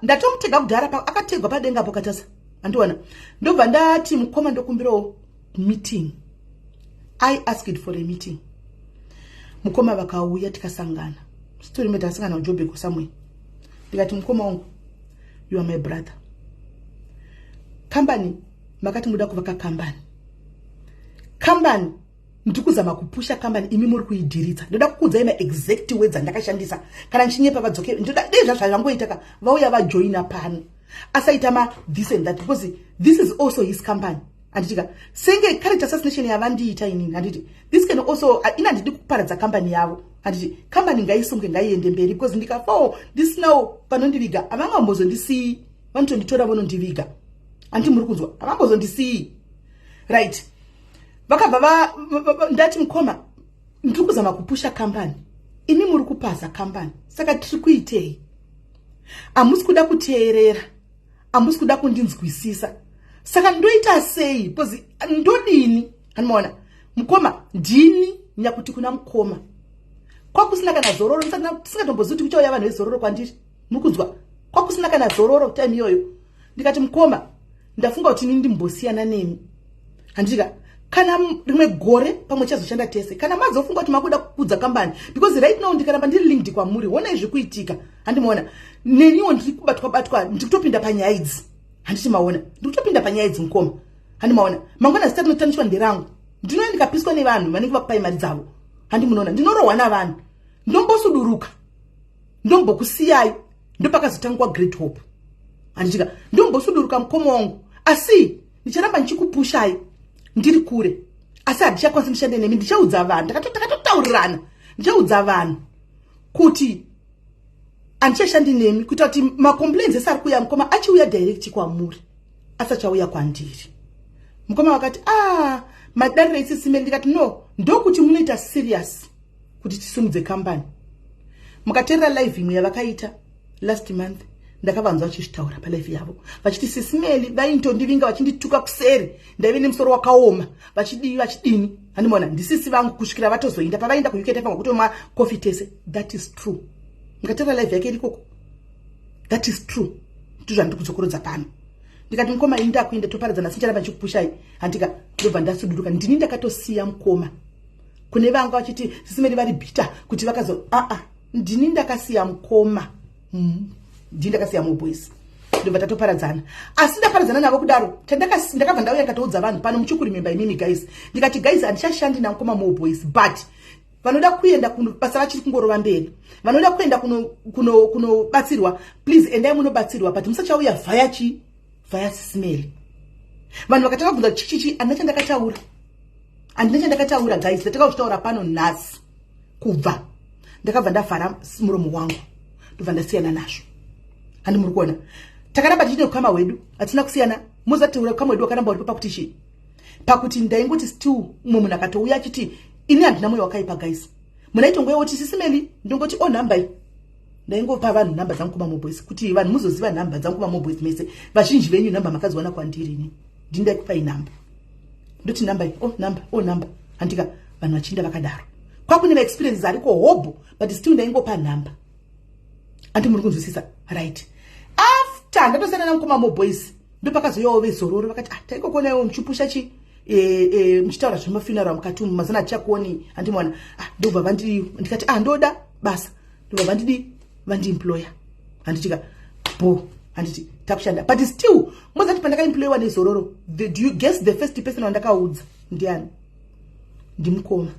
S1: ndatomutega kudhara, akategwa padengapo katasa, handiona. Ndobva ndati, "Mukoma, ndokumbirawo meeting." I asked for a meeting. Mukoma vakauya, tikasangana. Story me, takasangana kuJobeko somewhere. Ndikati, "Mukoma wangu, you are my brother. Kambani makati muda kuvaka kambani, kambani ndiri kuzama kupusha kambani, imi muri kuidhiritsa. Ndoda kukuudzai maexact words andakashandisa. Kana ndichinyepa, vadzoke. Ndoda dei zvazvangoita ka, vauya vajoina pano, asaita ma this and that, because this is also his company, handitika? Senge character assassination yavandiita inini, handiti? This can also, ini handidi kuparadza kambani yavo, handiti? Kambani ngaisunge, ngaiende mberi, because ndikafawo ndisinawo panondiviga, havangambozondisiyi. Vanotonditora vonondiviga, handiti? Muri kunzwa? Havangambozondisiyi, right? Vakabva ndati, "Mukoma, ndiri kuzama kupusha kambani, imi muri kupaza kambani. Saka tiri kuitei? Hamusi kuda kuteerera, hamusi kuda kundinzwisisa. Saka ndoita sei? Because ndodini?" Handimaona, mukoma, ndini nyakuti kuna mukoma kwakusina kana zororo. Tisingatombozivi kuti kuchauya vanhu vezororo kwandiri. Muri kunzwa? Kwakusina kana zororo time iyoyo. Ndikati, "Mukoma, ndafunga kuti ini ndimbosiyana nemi, handitika? Kana rimwe gore pamwe chazoshanda tese, kana mazofunga kuti makuda kukudza kambani, because right now ndikaramba ndiri linked kwamuri, honai zvekuitika. Handimaona, neniwo ndiri kubatwa batwa, ndiri kutopinda panyaya idzi, handiti? Maona, ndiri kutopinda panyaya idzi, mukoma. Handimaona, mangwana zita rinotaniswa nderangu. Ndinouya ndikapiswa nevanhu vanenge vakupai mari dzavo. Handi munoona, ndinorohwa navanhu. Ndombosuduruka, ndombokusiyai." Ndopakazotangwa Great Hope, handitika? "Ndombosuduruka, mukoma wangu, asi ndicharamba ndichikupushai ndiri kure, asi handichakwanisi ndishande nemi. Ndichaudza vanhu." Takatotaurirana, "Ndichaudza vanhu kuti handichashandi nemi, kuita kuti macomplaints ese ari kuuya, mukoma, achiuya direct kwamuri, asachauya kwandiri." Mukoma vakati, "A ah, madariro isisimbe." Ndikati, "No, ndokuti munoita serious kuti tisumudze kambani." Mukateerera live imwe yavakaita last month, ndakavanzwa vachizvitaura palive yavo vachiti Sisi Melly vaintondivinga, vachindituka kuseri, ndaive nemusoro wakaoma, vachidii, vachidini. Handimaona, ndisisi vangu kusvikira vatozoinda. Pavaenda kuUK, taifanwa kutomwa coffee tese. That is true. Mukateerera live yake irikoko, that is true. Ndizvandiri kudzokorodza pano. Ndikati, "Mukoma, ini ndakuenda, toparadzana, sincharamba ndichikupushai, handika?" Ndobva ndasuduruka. Ndini ndakatosiya mukoma. Kune vanga vachiti Sisi Melly vari bitter kuti vakazo, aa, ndini ndakasiya mukoma. Ndini ndakasiya muboys, ndobva tatoparadzana. Asi ndaparadzana navo kudaro, ndakabva ndauya ndikatoudza vanhu pano muchikurememba imimi guys. Ndikati, "Guys, handichashandi namukoma moboys, but vanoda kuenda basa vachiri kungorova mberi. Vanoda kuenda kunobatsirwa, please endai munobatsirwa, but musachauya via chi, via Sisi Melly." Vanhu vakatanga kubvunza chichichi. Handina chandakataura, handina chandakataura, guys. Ndatanga kuchitaura pano nhasi. Kubva ndakabva ndavhara muromo wangu, ndobva ndasiyana nazvo. Handi muri kuona, takaramba tichine ukama hwedu, hatina kusiyana. Muzati ukama hwedu wakaramba uripo pakuti chii? Pakuti ndaingoti still umwe munhu akatouya achiti, ini handina mwoyo wakaipa, guys. Munaitongoya kuti, "Sisi Melly," ndongoti, "O, nhamba iyi." Ndaingopa vanhu nhamba dzangu kumamoboys, kuti vanhu muzoziva nhamba dzangu kumamoboys mese. Vazhinji venyu nhamba makadziwana kwandiri. Ini ndindaikupai nhamba, ndoti, "Nhamba iyi, o nhamba, o nhamba," handika? Vanhu vachinda vakadaro. Kwakune maexperiences ariko hobho, but still ndaingopa nhamba. Andi muri kunzwisisa? Right after ndatosiyana namukoma moboys, ndopakazoyawo vezororo. Vakati, "Ah, taingokuonaiwo muchipusha chi muchitaura zvemafuneral mukati umu, mazana atichakuoni." Handimaona? Ah, ndobva vandi, ndikati, "Ah, ndoda basa." Ndobva vandidi, vandiemploya, handitika? Bo, handiti takushanda? But still mozati pandakaemployiwa nezororo, do you guess the first person wandakaudza ndiani? Ndimukoma.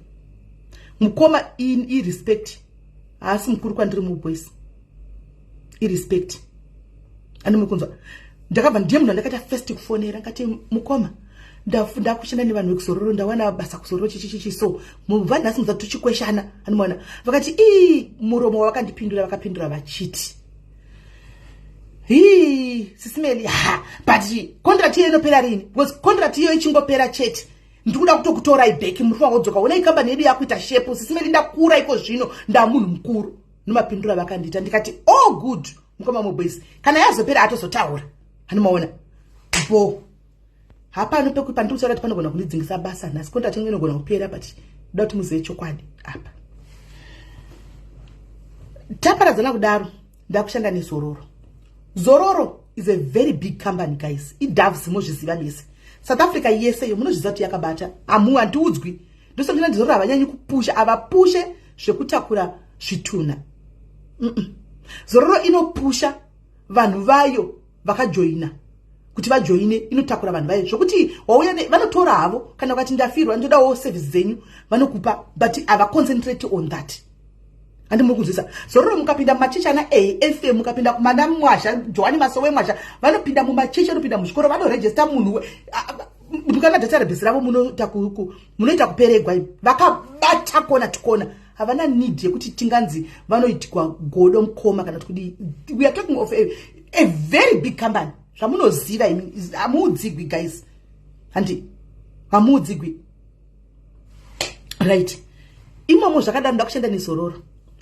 S1: Mukoma, irespect, haasi mukuru kwandiri muboys, irespect. Andi muri kunzwa? Ndakabva, ndiye munhu andakaita first kufonera. Ngati, "Mukoma, ndakushanda nevanhu vekuzororo, ndawana basa kuzororo, chichichichi." So mubva nhasi muzati tuchikweshana, anomaona. Vakati ii, muromo wavakandipindura, vakapindura vachiti, "Hii, Sisi Melly, ha, but contract iyo inopera rini? Because contract iyo ichingopera chete, ndikuda kutokutorai back. Muri kufanira kudzoka. Onai kambani yedu yakuita shape. Sisi Melly, ndakura iko zvino, ndamunhu mukuru." Nomapindura vakandiita. Ndikati, "Oh good, mukoma moboys, kana yazopera atozotaura." Hanimaona bo hapano pekuti pandiri kutaura kuti panogona kundidzingisa basa nhasi, contract yangu inogona kupera, but ndoda kuti muzive chokwadi. Apa taparadzana kudaro, ndakushanda neZororo. Zororo is a very big company, guys. IDoves, mozviziva mese. South Africa yese iyo munozviziva kuti yakabata. Hamu handiudzwi, ndosandina ndiZororo. Havanyanyi kupusha, havapushe zvekutakura zvitunha. Zororo inopusha vanhu vayo vakajoina kuti vajoine, inotakura vanhu vayo zvokuti wauya, vanotora havo. Kana ukati ndafirwa, ndodawo service dzenyu, vanokupa, but havaconcentrate on that. Handi muri kunzwisa? Zororo, mukapinda mumachechi ana AFM, mukapinda kumana Mwazha, Johani Masowe Mwazha, vanopinda mumachechi, vanopinda muzvikoro, vanorejesta munhu. Mukana database ravo munoita kuperegwa. Vakabata kona tikona, havana need yekuti tinganzi vanoitikwa godo mukoma kana kuti kudii. We are talking of a very big company, zvamunoziva imi. Hamuudzigwi, guys, handi hamuudzigwi, right? Imomo zvakadaro, nda kushanda neZororo.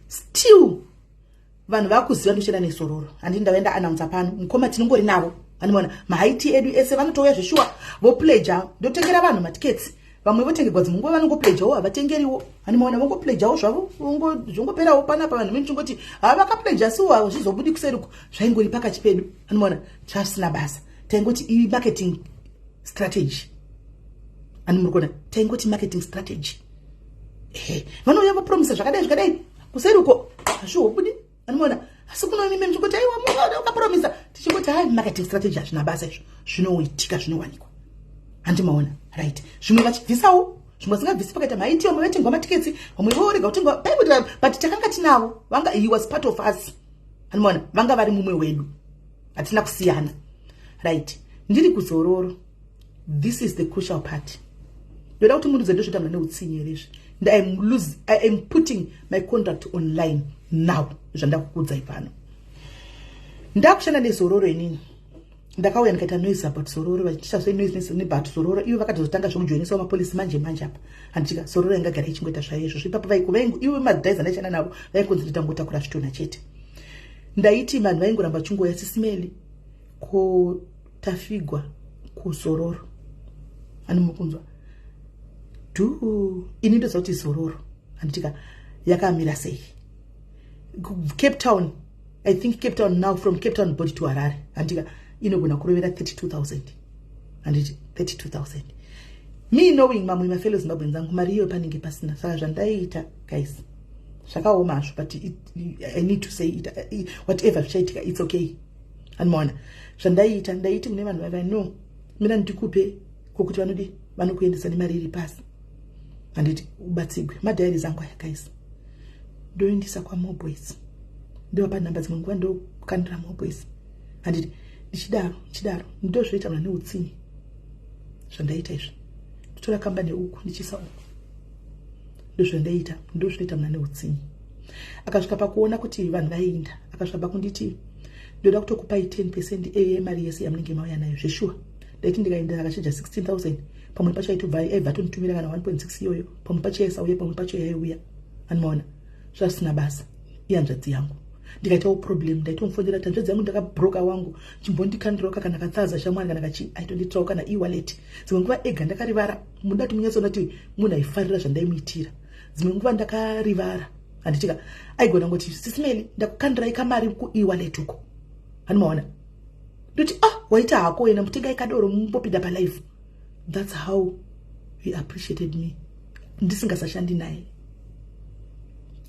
S1: Still vanhu vakuziva ndoshanda neZororo. Handi ndavaenda announcer pano, mukoma tinongori navo. Anoona mahigh tea edu ese, vanotouya zveshuwa, vopledger. Ndotengera vanhu matiketsi, vamwe votengerwa, dzimwe nguva vanongopledgawo, havatengeriwo. Hanimaona, vongopledgawo zvavo, zvongoperawo panapa. Vanhu venichingoti ha vakapledga, siwo zvizobudi kuseruko. Zvaingori pakati pedu, hanimaona, chasina basa. Taingoti imarketing strategy. Ani muri kuona, taingoti marketing strategy. Ehe, vanouya vopromisa zvakadai zvakadai, kuseri uko hazvihobudi. Anoona, asi kuno mimi muchingoti aiwa, ukapromisa, tichingoti hai, marketing strategy, hazvina basa izvo. Zvinoitika, zvinowanikwa, handimaona, right? Zvimwe vachibvisawo, zvimwe vasingabvisi. Pakaita mahigh tea, vamwe vaitengwa matiketsi, vamwe vorega kutengwa paikuti, but takanga tinavo. Vanga, he was part of us, handimaona, vanga vari mumwe wedu, hatina kusiyana, right? Ndiri kuZororo. This is the crucial part. Ndoda kuti munhu ndozvoita muna neutsinye here izvi. I am putting my contract online now. Zvandakukudzai pano, ndakushanda neZororo. Inini ndakauya ndikaita noise about Zororo, vachiita noise about Zororo. Ivo vakatozotanga zvekujoinisawo mapolisi manje manje apa, handichika. Zororo yangagara ichingoita zvayo izvozvo ipapo. Ivo madhaiza ndaishanda navo vaikonzi nditangotakura zvitunha chete. Ndaiti vanhu vaingoramba vachingoya, "Sis Melly, ko tafigwa kuZororo?" Ani mukunzwa dhu? Ini ndoziva kuti Zororo, handitika, yakamira sei. Cape Town, I think Cape Town now, from Cape Town body to Harare, handika, inogona kurovera 32,000, handiti? 32,000. Me knowing mamwe mafellow Zimbabweans angu, mari iyoyo panenge pasina. Saka zvandaiita, guys, zvakaoma hazvo, but I need to say it. Whatever zvichaitika, it's okay. Andimaona zvandaiita, ndaiti kune vanhu vaiva, "No, mina ndikupe kwokuti vanodi vanokuendesa nemari iri pasi, handiti ubatsigwe." Madiaries angu aya, guys. Ndoendesa kwaMoboys, ndovapa nhamba, dzimwe nguva ndokandira Moboys, handiti? Ndichidaro, ndichidaro, ndozvoita muna neutsinye. Zvandaita izvi, ndotora kambani uku, ndichiisa uku, ndozvandaita, ndozvinoita muna neutsinye. Akasvika pakuona kuti vanhu vaiinda, akasvika pakunditi, "Ndoda kutokupai 10% yemari yese yamunenge mauya nayo." Zveshuwa, ndaiti ndikaenda akacharger 16,000, pamwe pacho aitobva aibva atonditumira kana 1.6 iyoyo, pamwe pacho yaisauya, pamwe pacho yaiuya. Anomaona, zvasina basa. Ihanzvadzi yangu, ndikaitawo problem, ndaitomufonera kuti, "Hanzvadzi yangu, ndakabroka wangu, chimbondikandirawo kana kathaza shamwari kana kachi." Aitonditirawo kana e-wallet dzimwe nguva ega. Ndakarivara, muda kuti munyatsoona kuti munhu aifarira zvandaimuitira. Dzimwe nguva ndakarivara, handitika, aigona ngoti, "Sis Melly, ndakukandirai kamari kue-wallet uko." Hanimaona, ndoti, "Ah, waita hako wena, mutengai kadoro mumbopinda palife." That's how he appreciated me ndisingasashandi naye,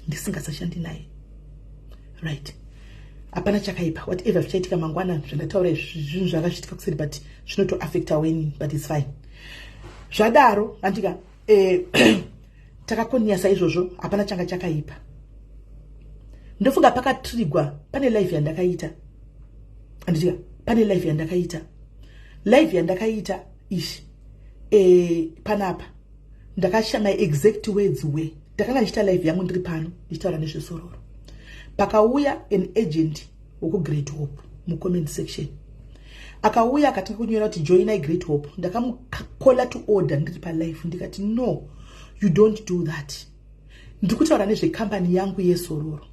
S1: ndisingasashandi naye, right? Hapana chakaipa. Whatever zvichaitika mangwana, zvandataura zvinhu zvakazviitika kuseri, but zvinotoaffecta weni, but it's fine. Zvadaro, andika, takakonia saizvozvo, hapana changa chakaipa. Ndofunga pakatrigwa pane live yandakaita, anditika, pane live yandakaita, live yandakaita ishi panapa. Ndakasha my exact words were, ndakanga ndichiita live yangu ndiri pano, ndichitaura nezveZororo. Pakauya an agent wekuGreat Hope mucomment section, akauya akatanga kunyora kuti, "Joinai Great Hope." Ndakamucalla to order ndiri palive, ndikati, "No, you don't do that. Ndiri kutaura nezvekambani yangu yeZororo.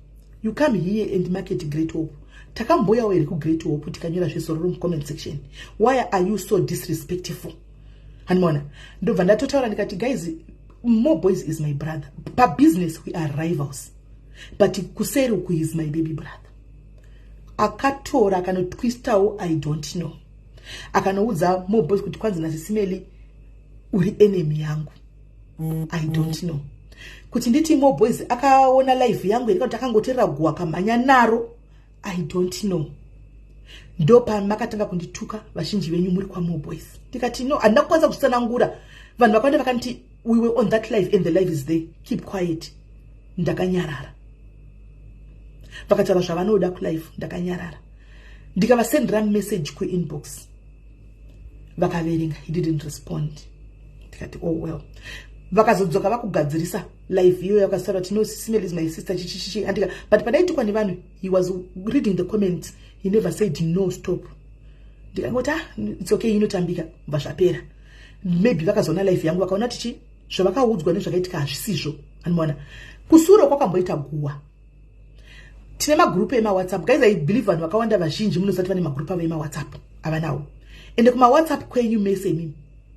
S1: You come here and market Great Hope. Takamboyawo here kuGreat Hope tikanyora zvezororo mucomment section? Why are you so disrespectful? Handimaona. Ndobva ndatotaura ndikati, "Guys, More Boys is my brother. Pabusiness we are rivals, but kuseri uku is my baby brother." Akatora akanotwistawo, I don't know, akanoudza More Boys kuti kwanzi naSisi Melly uri enemy yangu. I don't know kuti nditi More Boys akaona live yangu here, kuti akangoterera guwa akamhanya naro. I don't know. Ndopamakatanga kundituka vazhinji venyu muri kwaMore Boys. Ndikati no, handina kukwanisa kuzvitsanangura. Vanhu vakawanda vakaniti, "We were on that live and the live is there, keep quiet." Ndakanyarara. Vakataura zvavanoda kulive, ndakanyarara. Ndikavasendera message kuinbox, vakaverenga. He didn't respond. Ndikati, "Oh well." Vakazodzoka vakugadzirisa live iyoyo, vakazitaura kuti, "No, Sis Melly is my sister," chichichichi, andika. But padaitukwa nevanhu, he was reading the comments. He never said, "No, stop." Ndikangoti, "Ah, it's okay, inotambika." Bva zvapera. Maybe vakazoona live yangu, vakaona tichi zvavakaudzwa nezvakaitika hazvisizvo. Anoona kusuro kwakamboita guwa. Tine magurupu emaWhatsApp, guys. I believe vanhu vakawanda vazhinji munozati vane magurupu avo emaWhatsApp avanawo. Ende kumaWhatsApp kwenyu mese imimi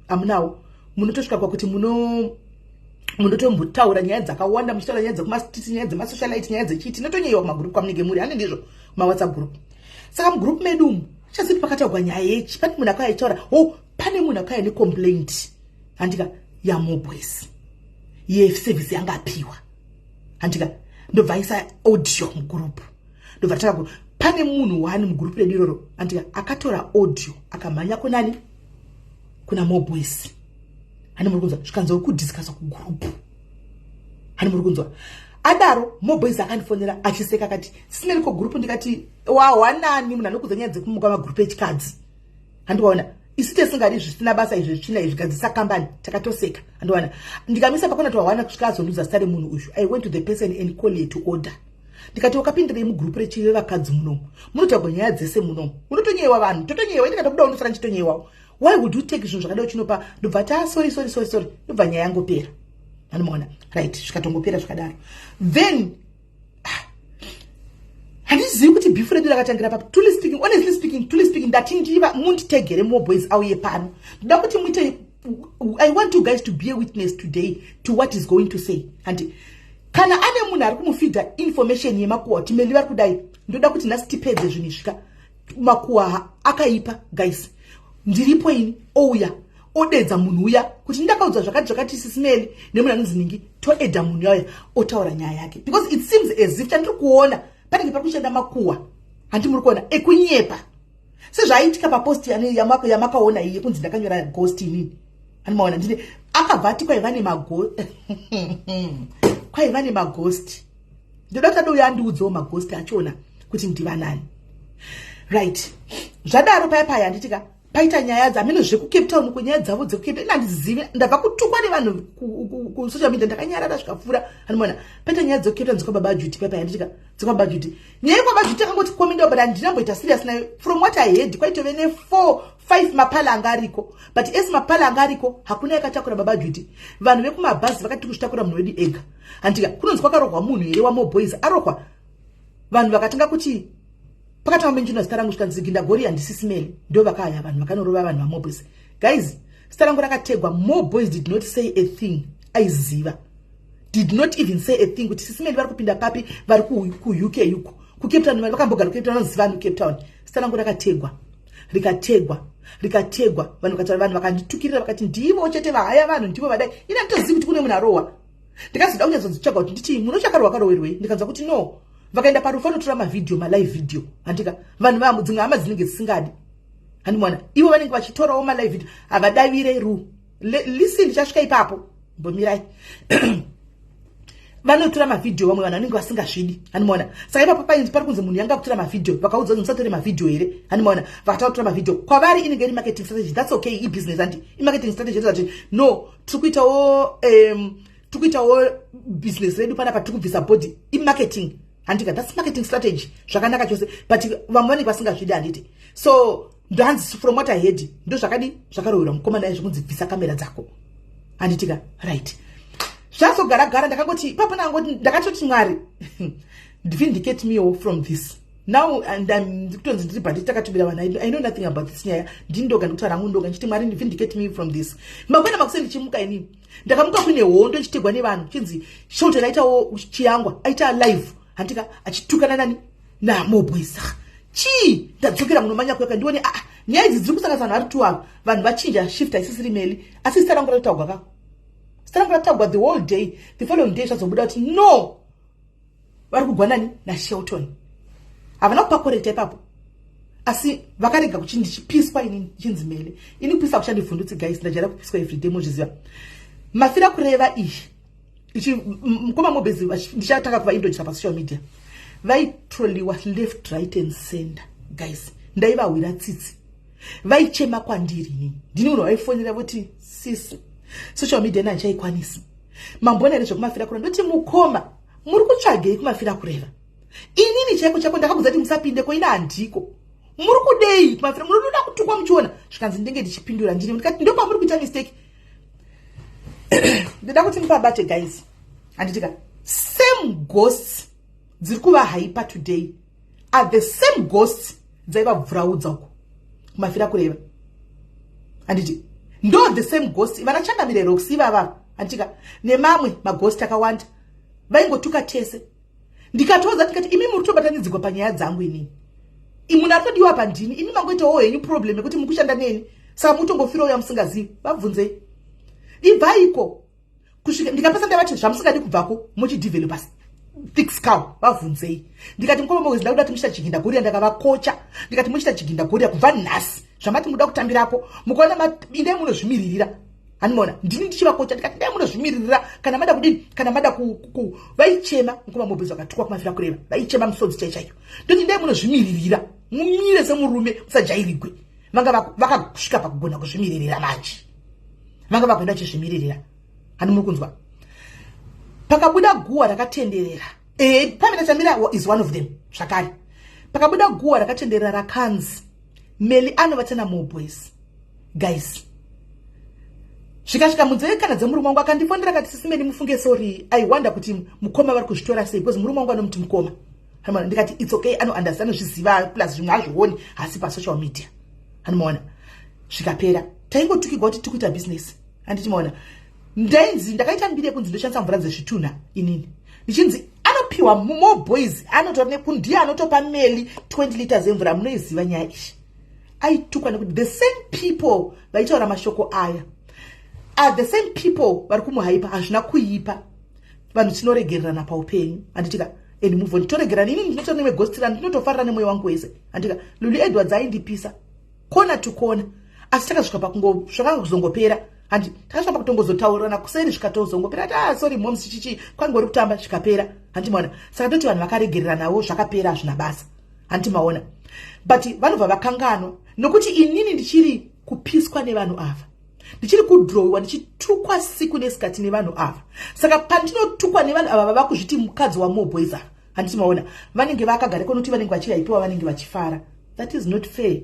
S1: amunawo, munotosvika kwakuti muno munotombotaura nyaya dzakawanda, muchitaura nyaya dzekumastreets, nyaya dzemasocialite, nyaya dzechiti inotonyeyiwa kumagurupu kwamunenge muri. Hane ndizvo mawhatsapp group. Saka mugurupu medu umu chaziti pakataurwa nyaya yechi, pane munhu akauya achitaura, o pane munhu akauya necomplaint, handika, yaMoboys, yeservice yanga apiwa, handika. Ndobva aisa audio mugurupu. Ndobva tatanga. Pane munhu wani mugurupu redu iroro, handika, akatora audio akamhanya kunani? Kuna Moboys. Hani muri kunzwa? Zvikanzi uri kudiscussa kugurupu. Hani muri kunzwa? Adaro Moboys akandifonera achiseka akati, "Sis Melly, ko gurupu?" Ndikati, "Wahwanani munhu anokudza nyaya dzekumuka magurupu echikadzi?" Handiwaona, isu tesingadi zvisina basa izvo, zvitsvina izvi, gadzisa kambani. Takatoseka, handiwana. Ndikamisa pakona towawana kusvika azondiudza zita remunhu uyu. I went to the person and call her to order. Ndikati, "Wakapindirei mugurupu rechivevakadzi munomu? Munotaurwa nyaya dzese munomu, munotonyeyiwa vanhu, totonyeyiwa. Indikatobuda unosara ndichitonyeyiwawo. Why would you take zvinhu zvakadai uchinopa?" Ndobva ta, "Sorry, sorry, sorry, sorry." Ndobva nyaya yangopera, anomaona. Right, zvikatongopera zvakadaro. Then handizivi kuti beef redu rakatangira papi. Truly speaking, honestly speaking, truly speaking, ndati ndiva munditegere More Boys auye pano. Ndoda kuti muite, I want you guys to be a witness today to what is going to say. Handi kana ane munhu ari kumufeeda information yemakuhwa kuti Melly vari kudai, ndoda kuti nhasi tipedze zvinhu izvika. Makuhwa akaipa, guys. Ndiripo ini, ouya odedza munhu uya kuti ndakaudzwa zvakati zvakati, Sis Melly, nemunhu anonzi ningi. Toedha munhu yauya otaura nyaya yake, because it seems as if chandiri kuona panenge pari kushanda makuhwa, handi muri kuona, ekunyepa, sezvaiitika papost yamakaona iyi yekunzi ndakanyora ghost inini. Handimaona, ndine akabva ati kwaiva nemaghost. Ndoda kuti adouya andiudzewo maghost achona kuti ndivanani. Right, zvadaro paya paya, handitika, paita nyaya dzamene zvekuCape Town, kunyaya dzavo dzekuCape, ina handizivi. Ndabva kutukwa nevanhu kusocial media, ndakanyarara zvikapfuura. Handimaona, paita nyaya dzekuCape Town, dzekwaBaba Juti paya paya, handitika, dzekwaBaba Juti. Nyaya yekwababa Juti akangoti komendawo, but handinamboita serious nayo. From what I heard, kwaitove ne4 5 mapala anga ariko, but esi mapala anga ariko hakuna yakatakura Baba Juti. Vanhu vekumabhazi vakati kuzvitakura munhu wedu ega, handika. Kunonzi kwakarohwa munhu here waMoboys arohwa? Vanhu vakatanga kuti, pakatanga menjina zita rangu, zvikanzi Gindagori handisi Sis Melly. Ndo vakaya vanhu vakanorova vanhu vaMoboys. Guys, zita rangu rakategwa. More Boys did not say a thing. Aiziva, did not even say a thing kuti Sis Melly vari kupinda papi, vari kuUK uko, kuCape Town. Vakambogara kuCape Town, vanoziva vanhu kuCape Town. Zita rangu rakategwa, rikategwa, rikategwa. Vanhu vakataura, vanhu vakanditukirira, vakati ndivo chete vahaya vanhu, ndivo vadai. Ina nditozivi kuti kune munhu arohwa. Ndikazoda kunyatsonzitsvaga kuti nditi munhu uchakarohwa karowerwei. Ndikanzwa kuti no, vakaenda parufu vanotora mavhidhiyo, malive video, handika. Vanhu vamo dzimwe hama dzinenge dzisingadi, handimona, ivo vanenge vachitorawo malive video, havadavire ru. Listen, ndichasvika ipapo, mbomirai. Vanotora mavhidhiyo, vamwe vanhu vanenge vasingazvidi, handimaona. Saka ipapo painzi pari kunzi munhu yanga kutora mavhidhiyo, vakaudza kuti musatore mavhidhiyo here, handimaona. Vakatanga kutora mavhidhiyo, kwavari inenge iri marketing strategy. That's okay, ibusiness, handi imarketing strategy ati no, tiri kuitawo tiri kuitawo business redu panapa, tiri kubvisa body, imarketing, handika. That's marketing strategy, zvakanaka chose, but vamwe vanenge vasingazvidi, handiti. So ndohanzi, from what I heard, ndo zvakadi zvakaroverwa mukomana zvekunzi bvisa kamera dzako, handitika. Right, zvazogara gara. Ndakangoti ipapo ndakangoti, ndakatoti, "Mwari, vindicate mewo from this." Now ndikutonzi ndiri bhanditi, takatubira vanhu. I know nothing about this nyaya. Ndini ndoga ndikutaura hangu ndoga ndichiti, "Mwari, vindicate me from this." Mangwana makuseni ndichimuka inini, ndakamuka kuine hondo, ndichitegwa nevanhu, chinzi Shelton aitawo Chiyangwa aita live, handika, achitukana nani, naMobwisa. Chii? Ndadzokera munomanya kweka, ndione, aa, nyaya idzi dziri kusanganisa vanhu vari two ava. Vanhu vachinja shift, haisisiri Meli, asi zita rangu rataugwa kako, zita rangu rataugwa the whole day. The following day zvazobuda kuti no, vari kugwa nani, naShelton. Havana kupakorekta ipapo, asi vakarega kuti ndichipiswa inini, ndichinzi Mele. Ini kupisa kuchandivhundutsi, guys. Ndajaira kupiswa everyday, mozviziva. Mafira kureva iyi ichi, mukoma Mobezi, ndichatanga kuvaintrodusa pasocial media, vaitroliwa left, right and center. Guys, ndaivahwira tsitsi. Vaichema kwandiri inini. Ndini munhu vaifonera voti, "Sisi, social media ina handichaikwanisi. Mambona here zvekumafira kureva?" Ndoti, "Mukoma, muri kutsvagei kumafira kureva? Inini chaiko chaiko ndakakudza kuti musapinde ko, ina handiko. Muri kudei kumafira? Munoda kutukwa muchiona." Zvikanzi, "Ndenge ndichipindura ndini." Ndikati, "Ndopamuri kuita mistake." Ndoda kuti mupabate, guys, handitika? Same ghosts dziri kuvahaipa today are the same ghosts dzaivabvuraudza uko kumafira kureva, handiti? Ndo the same ghost vana Changamire Rox ivava, handitika, nemamwe maghost akawanda vaingotuka tese. Ndikatoudza, ndikati, "Imi muri kutobatanidzirwa panyaya dzangu. Inini munhu ari todiwa pandini. Imi mangoitawo henyu problem yekuti mukushanda neni, saka mutongofirawo yamusingazivi. Vabvunzei, ibvaiko." Kusvika ndikapesa, ndavati, "Zvamusingadi kubvako, muchidevelopa thick skull. Vabvunzei." Ndikati, "Mukoma Mowezi, ndakuda kuti muchita chiginda goria." Ndakavakocha, ndikati, "Muchita chiginda goria kubva nhasi. Zvamati muda kutambirako, mukaona, indai munozvimiririra." Handimaona, ndini ndichivakocha. Ndikati, "Ndai munozvimiririra kana mada kudini, kana mada ku." Vaichema mukoma Mobezi, vakatukwa kumafira kureva, vaichema musodzi chai chaiyo. Ndoti, "Ndai munozvimiririra, mumire semurume, musajairigwe." Vanga vakasvika pakugona kuzvimiririra manje, vanga vakuenda vachizvimiririra. Handi muri kunzwa? Pakabuda guhwa rakatenderera, Pamela Chamira is one of them zvakare. Pakabuda guhwa rakatenderera rakanzi Meli anovatana Moboys. Guys, zvikasvika munzeve kana dzemurume wangu, akandifonera akati, "Sisi Meli, mufunge, sorry. I wonder kuti mukoma vari kuzvitora sei, because murume wangu anomuti mukoma." Ndikati, "It's okay, anounderstand, anozviziva, plus zvimwe hazvioni, hasi pasocial media." Hanimaona, zvikapera. Taingotukigwa kuti tikuita business, handiti maona? Ndainzi ndakaita mbiri yekunzi ndoshandisa mvura dzezvitunha inini, ndichinzi anopiwa more boys, anotora nekundiye anotopa Meli 20 liters emvura. Munoiziva nyaya iyi. Aitukwa nekuti the same people vaitaura mashoko aya are the same people vari kumuhaipa. Hazvina kuipa, vanhu tinoregererana paupenyu, handitika? And move on, toregerana. Inini ndinotora nemegostirana, ndinotofarira nemwoyo wangu wese, handika? Lulu Edwards aindipisa kona to kona, asi takasvika pakungo zvakazongopera, handi? Takasvika pakutongozotaurirana kuseri, zvikatozongopera ti, "Ah, sorry moms, chichi kwangori kutamba." Zvikapera, handi maona? Saka toti vanhu vakaregereranawo, zvakapera, hazvina basa, handi maona? But vanobva vakanganwa nokuti inini ndichiri kupiswa nevanhu ava, ndichiri kudrowiwa, ndichitukwa siku nesikati nevanhu ava. Saka pandinotukwa nevanhu ava vava kuzviti mukadzi waMoboys ava, handiti maona? Vanenge vakagara konoti vanenge vachihaipiwa, vanenge vachifara. That is not fair,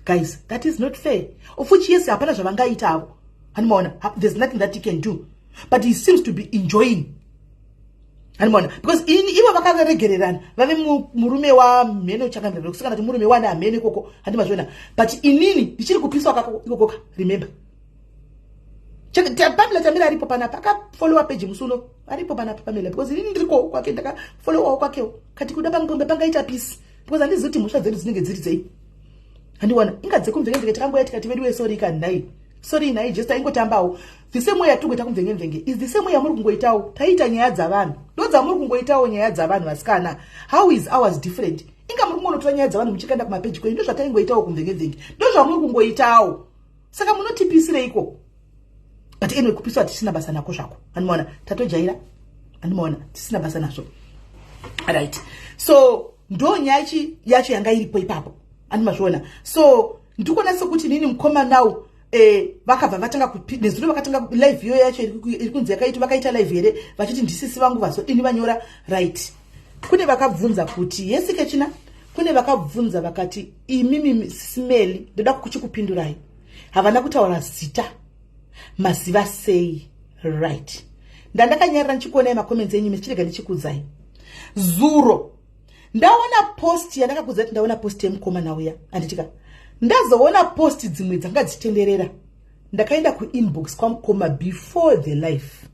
S1: guys, that is not fair. Of which, yes, hapana zvavangaita avo, handimaona? There's nothing that he can do, but he seems to be enjoying, handimaona? Because ini ivo vakaregererana, vave murume wamhene chakamira kusikana kuti murume wane hamene ikoko, handimazviona? But inini ndichiri kupiswa kako ikokoka. Remember, Pamela Chamira aripo panapa, akafollowa page musi uno, aripo panapa Pamela, because inini ndiriko kwake, ndakafollowawo kwakewo. Kati kuda pangombe pangaita peace, because handizivi kuti mhosva dzedu dzinenge dziri dzei. Handiwana inga dzekumvengevhenge, takangoya tikati, "Vedu, sorry kanhai, sorry nhai." Just taingotambawo the same way yatingoita kumvengevhenge is the same way yamuri kungoitawo. Taita nyaya dzavanhu, ndo dzamuri kungoitawo nyaya dzavanhu. Vasikana, how is ours different? Inga muri kungonotora nyaya dzavanhu muchikanda kumapeji kwenyu. Ndo zvataingoitawo kumvengevhenge, ndo zvamuri kungoitawo. Saka munotipisireiko? But anyway, kupiswa tisina basa nako zvako, handimaona? Tatojaira, handimaona? Tisina basa nazvo, right? So ndo nyaya yacho yanga iripo ipapo, andimazviona? So ndikuona sekuti nini mukoma now, vakabva vatanga nezuro, vakatanga live iyo yacho iri kunzi yakaita, vakaita live here vachiti ndisisi vangu vazodini vanyora, right? Kune vakabvunza kuti yesike china, kune vakabvunza vakati, "Imimi Sisi Meli, ndoda kuchikupindurai." Havana kutaura zita, maziva sei, right? Ndandakanyarira ndichikuonai macomments enyu, mesichirega ndichikudzai. Zuro Ndaona post yandakakudza kuti ndaona post yemukomana uya, handitika? Ndazoona post dzimwe dzanga dzichitenderera. Ndakaenda kuinbox kwamukoma before the life.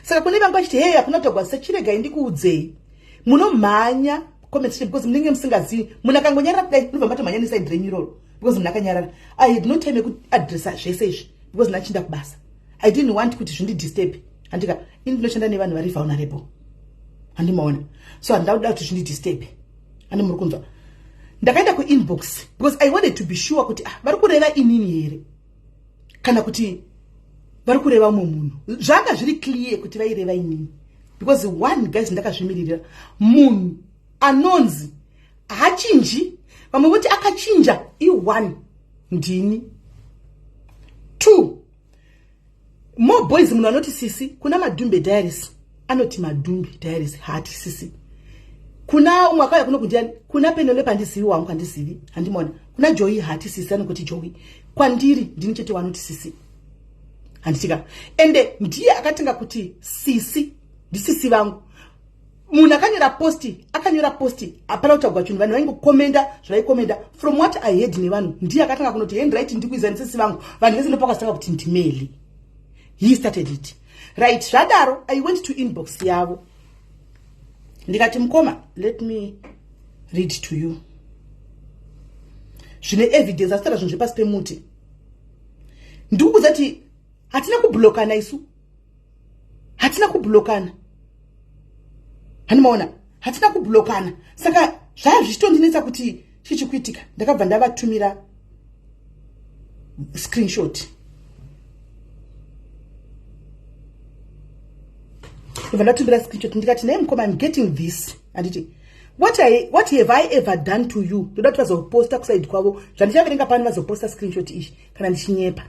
S1: Saka kune vanga vachiti, "Hei, hakuna kutagwa," sechiregai ndikuudzei, munomhanya comment section because munenge musingazivi. Munhu akangonyarara kudai, munobva matomhanya neside renyu iroro because munhu akanyarara. I had no time yekuadressa zvese izvi because ndachinda kubasa. I didn't want kuti zvindidisturb, handika? Ini ndinoshanda nevanhu vari vulnerable, handimaona? So handida kuda kuti zvindidisturb, handi muri kunzwa? Ndakaenda kuinbox because I wanted to be sure kuti, ah, vari kureva inini here kana kuti vari kureva mumwe munhu. Zvanga zviri clear kuti vaireva inini because one, guys, ndakazvimiririra. Munhu anonzi haachinji, vamwe voti akachinja, i1 ndini. Two more boys, munhu anoti sisi kuna Madhumbe Diaries, anoti Madhumbe Diaries, haati sisi. Kuna umwe akauya kuno kundiani, kuna Penelope, handizivi wangu, handizivi, handimona. Kuna Joyi haati sisi, anongoti Joyi. Kwandiri ndini chete wanoti sisi, handitika? Ende ndiye akatanga kuti sisi, ndisisi vangu. Munhu akanyora post, akanyora post, hapana kutaurwa chinhu. Vanhu vaingokomenda zvavaikomenda. From what I heard nevanhu, ndiye akatanga kunoti handright, ndikuiza ndisisi vangu. Vanhu vese ndopakazotanga kuti ndimeli. He started it, right? Zvadaro, I went to inbox yavo ndikati, "Mukoma, let me read to you zvine evidence." Asitaura zvinhu zvepasi pemuti. Ndikuudza kuti hatina kublokana isu, hatina kublokana, handimaona? Hatina kublokana. Saka zvaya zvichitondinetsa kuti chii chikuitika. Ndakabva ndavatumira screenshot, ndobva ndatumira screenshot ndikati, "Naye mukoma, I'm getting this, handiti? What have I ever done to you?" Ndoda kuti vazoposta kuside kwavo zvandichaverenga pano, vazoposta screenshot ichi kana ndichinyepa.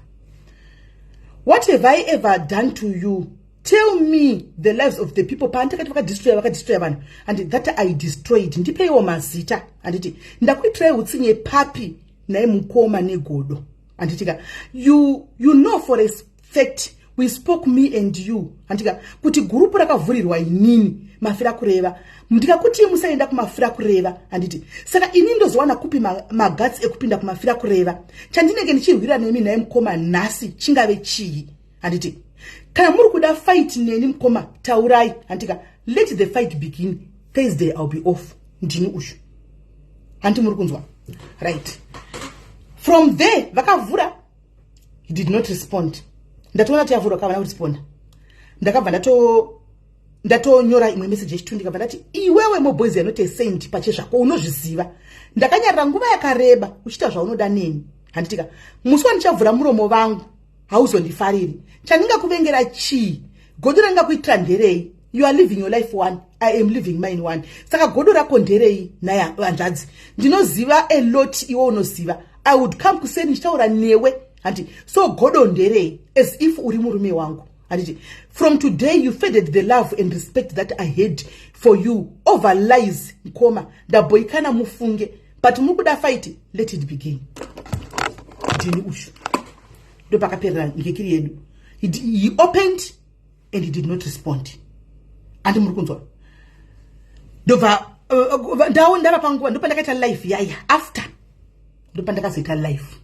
S1: "What have I ever done to you? Tell me the lives of the people paandakati vakadestroya, vakadestroya vanhu and that I destroyed. Ndipeiwo mazita, handiti? Ndakuitirai utsinye papi naye mukoma negodo, handitika? You know for a fact we spoke, me and you, handika, kuti group rakavhurirwa inini Mafira Kureva. Ndikakuti musaenda kuMafira Kureva, handiti? Saka ini ndozowana kupi maguts ekupinda kuMafira Kureva? Chandinenge ndichirwira nemi naye mukoma nhasi chingave chii, handiti? Kana muri kuda fight neni mukoma, taurai, handika? Let the fight begin. Thursday I'll be off. Ndini uyu, handi muri kunzwa?" Right from there vakavhura. He did not respond. Ndatoona kuti yavhurwa, kavana kuresponda. Ndakabva ndatonyora imwe meseji yechitu. Ndikabva ndati, "Iwewe moboys anoti saint pachezvako, unozviziva ndakanyarira nguva yakareba uchiita zvaunoda neni, handitika? Musi wandichavhura muromo vangu hauzondifariri. Chandingakuvengera chii? Godo randingakuitira nderei? You are living your life one, I am living mine one. Saka godo rako nderei naye hanzvadzi? Ndinoziva a lot, iwe unoziva I would come kuseni ndichitaura newe, handiti? So godo nderei, as if uri murume wangu, handiti? From today you faded the love and respect that I had for you over lies. Mukoma, ndabhoikana mufunge, but muri kuda fight, let it begin. Ndini uyu." Ndopakaperera ngekiri yedu. He opened and he did not respond, andi muri kunzwa? Ndobva ndava panguva ndopandakaita life yaya after, ndopandakazoita life.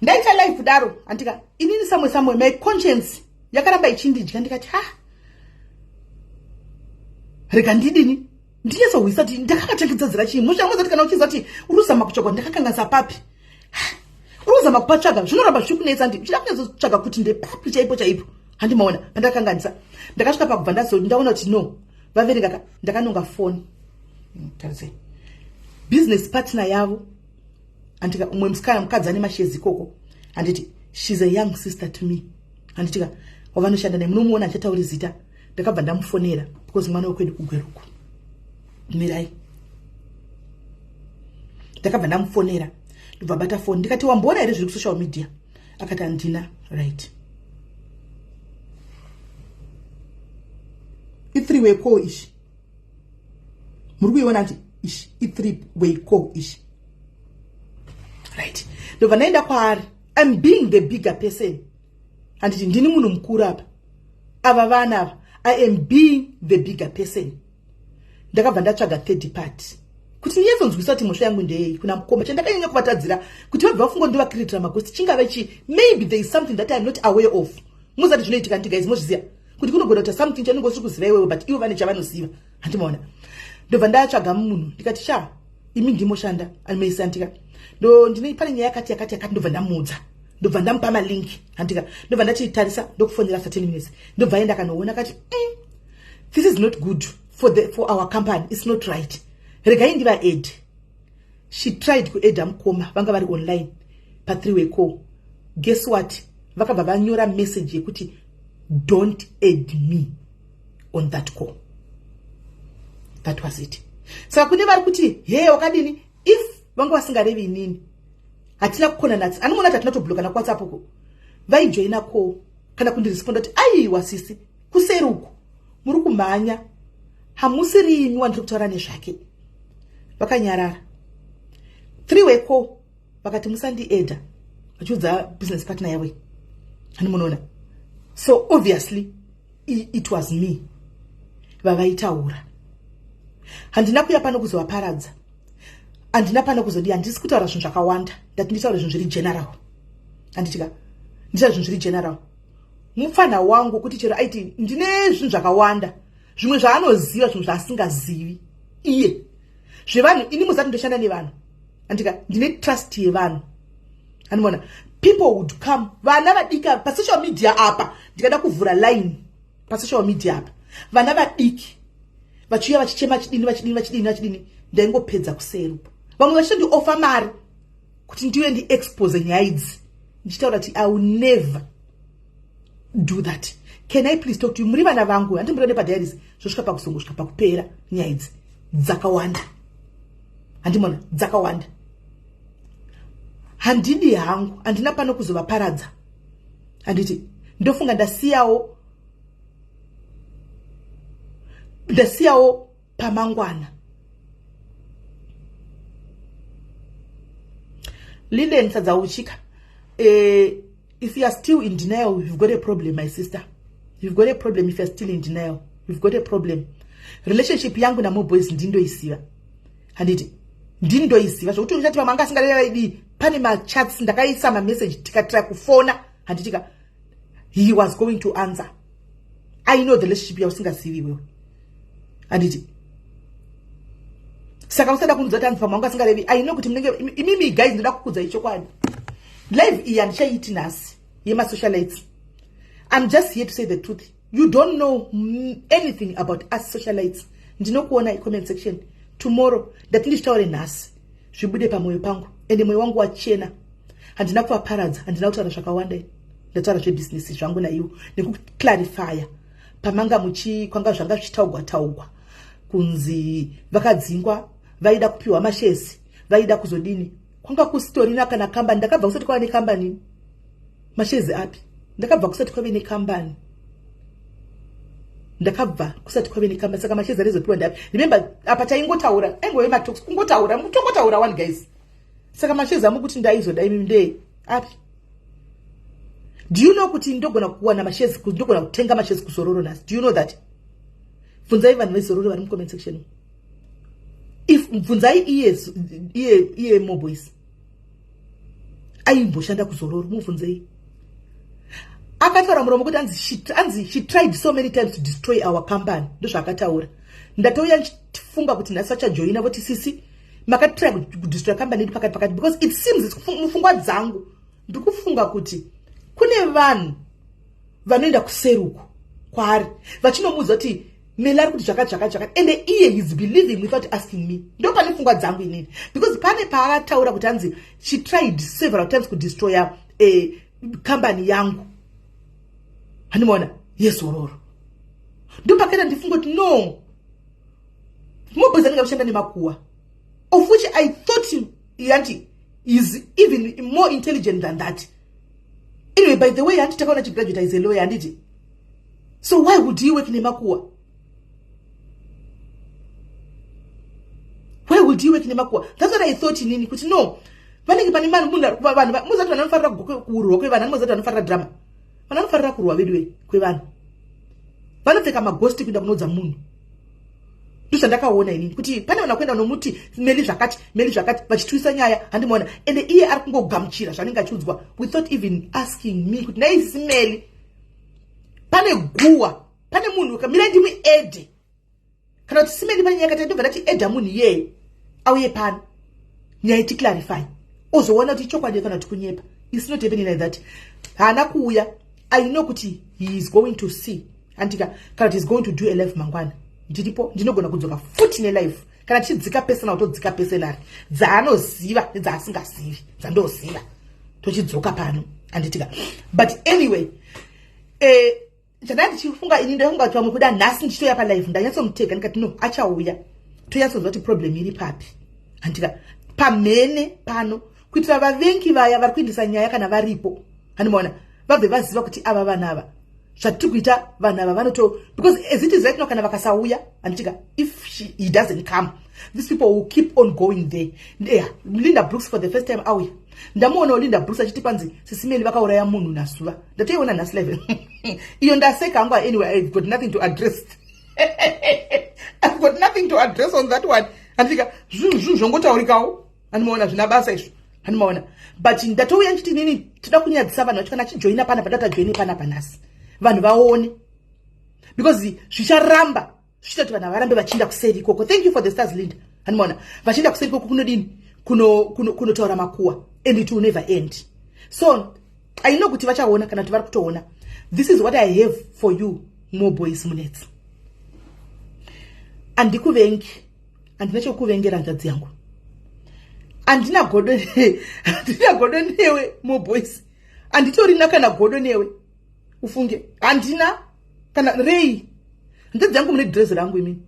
S1: Ndaita life daro, andika? Inini samwe my conscience yakaramba ichindidya. Ndikati, "Ha, rega ndidini, ndinyatsohwisa kuti ndakakatangedzadzira chii." Mushamuzati kana uchiziva kuti uri kuzama kutsvagwa, ndakakanganisa papi, uri kuzama kupatsvaga, zvinoramba zvichikunetsa. Ndi uchida kunyatsotsvaga kuti ndepapi chaipo chaipo, handimaona pandakakanganisa? Ndakasvika pakubva ndaona kuti no, vaverenga. Ndakanonga foni, tarisei, business partner yavo, handitika? Umwe musikana, mukadzi ane mashares ikoko, handiti? She's a young sister to me, handitika? Wavanoshanda naye, munomuona, achatauri zita. Ndakabva ndamufonera because mwana wekwedu kuGweruku. Mirai, ndakabva ndamufonera, ndobva bata foni. Ndikati, "Wamboona here zviri kusocial media?" Akati, "Handina." Right, i3 way call ishi, muri kuiona nti ishi i3 way call ishi, right? Ndobva ndaenda kwaari. I'm being the bigger person, handiti? Ndini munhu mukuru apa, ava vana ava. I am being the bigger person. Ndakabva ndatsvaga third party kuti ndinyatsonzwisa kuti mhosva yangu ndeyei kuna mukoma. Chandakanyanya kuvatadzira kuti vabva vafunga ndovakiriitira magosti chingave chii? Maybe there is something that I am not aware of. Muzati zvinoitika ndi guys, mozviziva kuti kunogona kuita something chanenge usiri kuziva iwewe, but ivo vane chavanoziva, handimaona? Ndobva ndatsvaga munhu, ndikati, "Sha, imi ndimoshanda maisa, handika? Ndo ndine pane nyaya yakati yakati yakati." Ndobva ndamuudza, ndobva ndamupa malink, handika? Ndobva ndati, "Tarisa, ndokufonera after 10 minutes." Ndobva aenda akanoona, akati, This is not good for our company. It's not right. Regai ndiva-add." She tried kuadda mukoma, vanga vari online pa3 way call. Guess what? Vakabva vanyora message yekuti, "Don't add me on that call." That was it. Saka kune vari kuti, "He, wakadini?" If vanga vasingarevi inini, hatina kukona natsi anomuona kuti hatina kutobloka nakuWhatsApp uko vaijoina call kana kundiresponda kuti, "Aiwa sisi, kuseri uku muri kumhanya, hamusiri imi wandiri kutaura nezvake." Vakanyarara. Three way call, vakati, "Musandiadda," vachiudza business partner yavo, hani munoona? So obviously it was me vavaitaura. Handina kuya pano kuzovaparadza, handina pano kuzodi, handisi kutaura zvinhu zvakawanda. Ndati nditaura zvinhu zviri general, handitika? Nditaura zvinhu zviri general. Mupfanha wangu kuti chero aiti ndine zvinhu zvakawanda, zvimwe zvaanoziva, zvimwe zvaasingazivi iye zvevanhu. Ini muzati ndoshanda nevanhu, andika? Ndine trust yevanhu, andimona? People would come, vana vadiki pasocial media apa. Ndikada kuvhura line pasocial media apa, vana vadiki vachiuya vachichema, vachidini, vachidini, vachidini, vachidini. Ndaingopedza kuserupa. Vamwe vachitondiofa mari kuti ndiuye ndiexpose nyaya idzi, ndichitaura kuti, "I will never do that. Can I please talk to you? Muri vana vangu, handi muri nepadiaries." Zvosvika pakuzongosvika pakupera. Nyaya idzi dzakawanda, handimona? Dzakawanda. Handidi hangu, handina pano kuzovaparadza, handiti? Ndofunga ndasiyawo pamangwana. Lilian Sadzauchika, if you are still in denial, you've got a problem, my sister. You've got a problem. If you're still in denial, you've got a problem. Relationship yangu namoboys ndindoisiva, handiti? Ndindoisiva zvokuti uchati vamwe anga asingarevaidii. Pane machats, ndakaisa mamessage, tikatira kufona, handitika? He was going to answer. I know the relationship yausingazivi iwewe, handiti? Saka usada kunudza kuti anzi pamwe anga asingarevi. I know kuti munenge imimi. Guys, ndoda kukudzai chokwadi. Live iyi handichaiiti nhasi yemasocialites. I'm just here to say the truth. You don't know anything about us socialites. Ndinokuona icomment section tomorrow. Ndati ndichitaure nhasi, zvibude pamwoyo pangu, ende mwoyo wangu wachena. Handina kuvaparadza, handina kutaura zvakawanda. Ndataura zvebhizinesi zvangu naiwo nekuclarifya pamanga muchi kwanga zvanga zvichitaugwa taugwa kunzi vakadzingwa, vaida kupiwa mashares, vaida kuzodini. Kwanga kusitorina kana kambani. Ndakabva kusati kwava nekambani. Mashares api? Ndakabva kusati kwave nekambani, ndakabva kusati kwave nekambani. Saka mashares arizopiwa ndapi? Remember, apa taingotaura, aingove matalks, kungotaura, tongotaura one, guys. Saka mashares amukuti ndaizoda imi ndee api? Do you know kuti ndogona kuwana mashares, ndogona kutenga mashares kuZororo nhasi? Do you know that? Bvunzai vanhu veZororo vari mucomment section. If bvunzai iye, iye, iye Moboys aimboshanda kuZororo, mubvunzei. Akataura muromo kuti anzi she tried so many times to destroy our company. Ndozvaakataura. Ndatouya ndichifunga kuti nhasi vachajoina voti, "Sisi, makatry kudestroy company yedu pakati pakati," because it seems, mupfungwa dzangu, ndiri kufunga kuti kune vanhu vanoenda kuseruko kwaari vachinomuudza kuti Meli ari kuti zvakati zvakati zvakati, ende iye is believing without asking me. Ndo pane pfungwa dzangu inini, because pane paakataura kuti hanzi she tried several times kudestroya kambani yangu, handimaona, yeZororo. Ndo pakaita ndifunga kuti no, Moboys anenge achishanda nemakuwa, of which I thought yanti is even more intelligent than that. Anyway, by the way, hanti takaona chigraduate is a lawyer, handiti? So why would he work nemakuwa? Why would he work nemakuwa? That's what I thought inini, kuti no, vanenge pane vanhu muzati vanhu vanofarira kurwa kwevanhu, ani muzati vanofarira drama, vanhu vanofarira kurwa veduwe kwevanhu, vanopfeka magosti kuenda kunoudza munhu. Ndozvandakaona inini, kuti pane vanhu vakuenda nomuti Meli zvakati, Meli zvakati, vachitwisa nyaya, handimaona. Ende iye ari kungogamuchira zvanenge achiudzwa without even asking me kuti, "Naisi Meli, pane guwa, pane munhu, mirai ndimuadde," kana kuti, "Simeli, pane nyaya yakati." Ndobva ndati, "Adda munhu iyeye auye pano, nyaya ticlarify, ozoona kuti ichokwadi kana kuti kunyepa." It's not happening like that. Haana kuuya. I know kuti he is going to see, andika, kana kuti is going to do a live mangwana. Ndiripo, ndinogona kudzoka futi nelive kana tichidzika personal, todzika personally, dzaanoziva nedzaasingazivi, dzandoziva, tochidzoka pano, anditika. But anyway, chandanga ndichifunga ini, ndafunga kuti vamwe kuda nhasi ndichitoya palive, ndanyatsomutega, ndikati, "No, achauya, tonyatsonzwa kuti problem iri papi," handika, pamhene pano, kuitira vavengi vaya vari kuendesa nyaya kana varipo, handimaona, vabve vaziva kuti ava vanhu ava, zvatiri kuita vanhu ava vanoto, because as it is right now, kana vakasauya, handitika, if he doesn't come, these people will keep on going there. Yeah, Linda Brooks for the first time auya, ndamuonawo Linda Brooks achiti panzi Sisimeli vakauraya munhu nasuva. Ndatoiona nhasi live iyo, ndaseka hangu. Anyway, I've got nothing to address, I've got nothing to address on that one, handitika. Zvinhu zvongotaurikawo, handimaona, zvina basa izvo, handimaona. But ndatouya nchiti nini toda kunyadzisa vanhu vacho kana achijoina panapa, ndatajoine panapa nhasi, vanhu vaone, because zvicharamba zvichiita kuti vanhu varambe vachienda kuseri ikoko. Thank you for the stars, Linda. Handimaona, vachienda kuseri ikoko kunodini? Kunotaura makuwa, and it will never end. So I know kuti vachaona kana kuti vari kutoona. This is what I have for you, More Boys Munetsi. Handikuvengi, handina chekuvengera, hanzvadzi yangu. Handina godo, handina godo newe, More Boys. Handitorina kana godo newe, ufunge. Handina kana rei, hanzvadzi yangu. Mune dhirezi rangu imini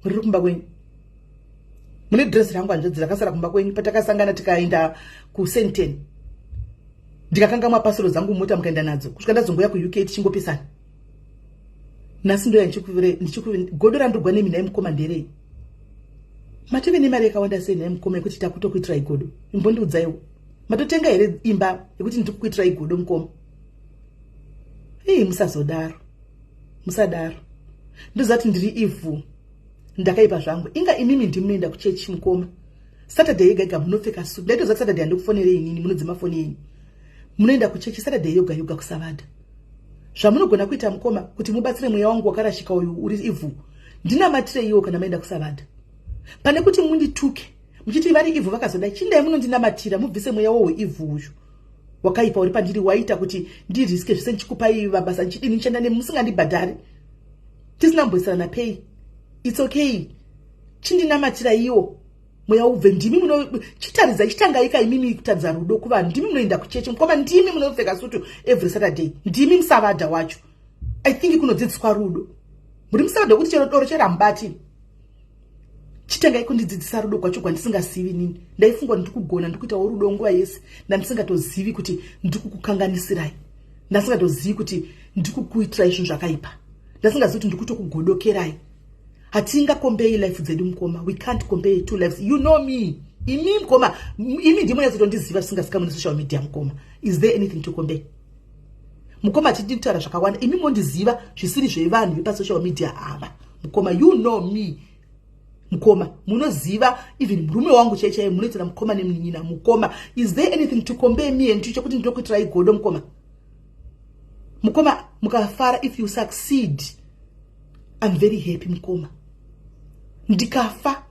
S1: riri kumba kwenyu, mune dhirezi rangu, hanzvadzi, rakasara kumba kwenyu patakasangana tikaenda kuSandton. Ndikakangamwa pasiro dzangu mumota, mukaenda nadzo kusvika ndazongoya kuUK, tichingopisana. Nhasi ndoya godo randogwa nemi. Nhai mukoma, nderei? Matove nemari yakawanda sei, nhai mukoma, yekuti takutokuitirai godo? Imbondiudzaiwo, matotenga here imba yekuti ndiri kukuitirai godo, mukoma? Ei, musazodaro, musadaro. Ndoziva kuti ndiri ivhu, ndakaipa zvangu. Inga imimi ndimunoenda kuchechi, mukoma, Saturday yega yega munopfeka suti. Ndaitoziva Saturday handikufonerei inini, munodzima foni yenyu. Munoenda kuchechi Saturday yoga yoga, kusavadha. Zvamunogona kuita, mukoma, kuti mubatsire mweya wangu wakarashika uyu uri ivhu, ndinamatireiwo kana maenda kusavadha, pane kuti mundituke muchiti vari ivhu vakazodai. Chindai munondinamatira, mubvise mweya woweivhu uyu wakaipa uri pandiri, waita kuti ndiriske zvese ndichikupai mabasa, ndichidini, ndichienda nemi musingandibhadhari, tisina kumboisirana pei. It's okay, chindinamatiraiwo mweya ubve. Ndimi muno chitaridza, chitangaika imimi kutaridza rudo kuvanhu. Ndimi munoenda kuchechi, mukoma, ndimi munopfeka sutu every Saturday, ndimi musavadha wacho. I think kunodzidziswa rudo muri musavadha, wekuti chero doro cheramubati. Chitangai kundidzidzisa rudo kwacho kwandisingasivi nini. Ndaifungwa ndiri kugona, ndiri kuitawo rudo nguva yese, ndandisingatozivi kuti ndiri kukukanganisirai, ndasingatozivi kuti ndiri kukuitirai zvinhu zvakaipa, ndasingazivi kuti ndiri kutokugodokerai. Hatingacompare life dzedu, mukoma. We can't compare two lives. You know me, imi mukoma, imi ndimo nyatsotondiziva zvisingazikamwe nesocial media. Mukoma, is there anything to compare, mukoma? Hatidi kutaura zvakawanda. Imi mondiziva zvisiri zvevanhu vepasocial media ava, mukoma. You know me, mukoma. Munoziva even murume wangu chai chai, munoitira mukoma nemunin'ina. Mukoma, is there anything to compare me and chekuti ndinokuitirai godo, mukoma? Mukoma, mukafara, if you succeed, I'm very happy, mukoma. Ndikafa,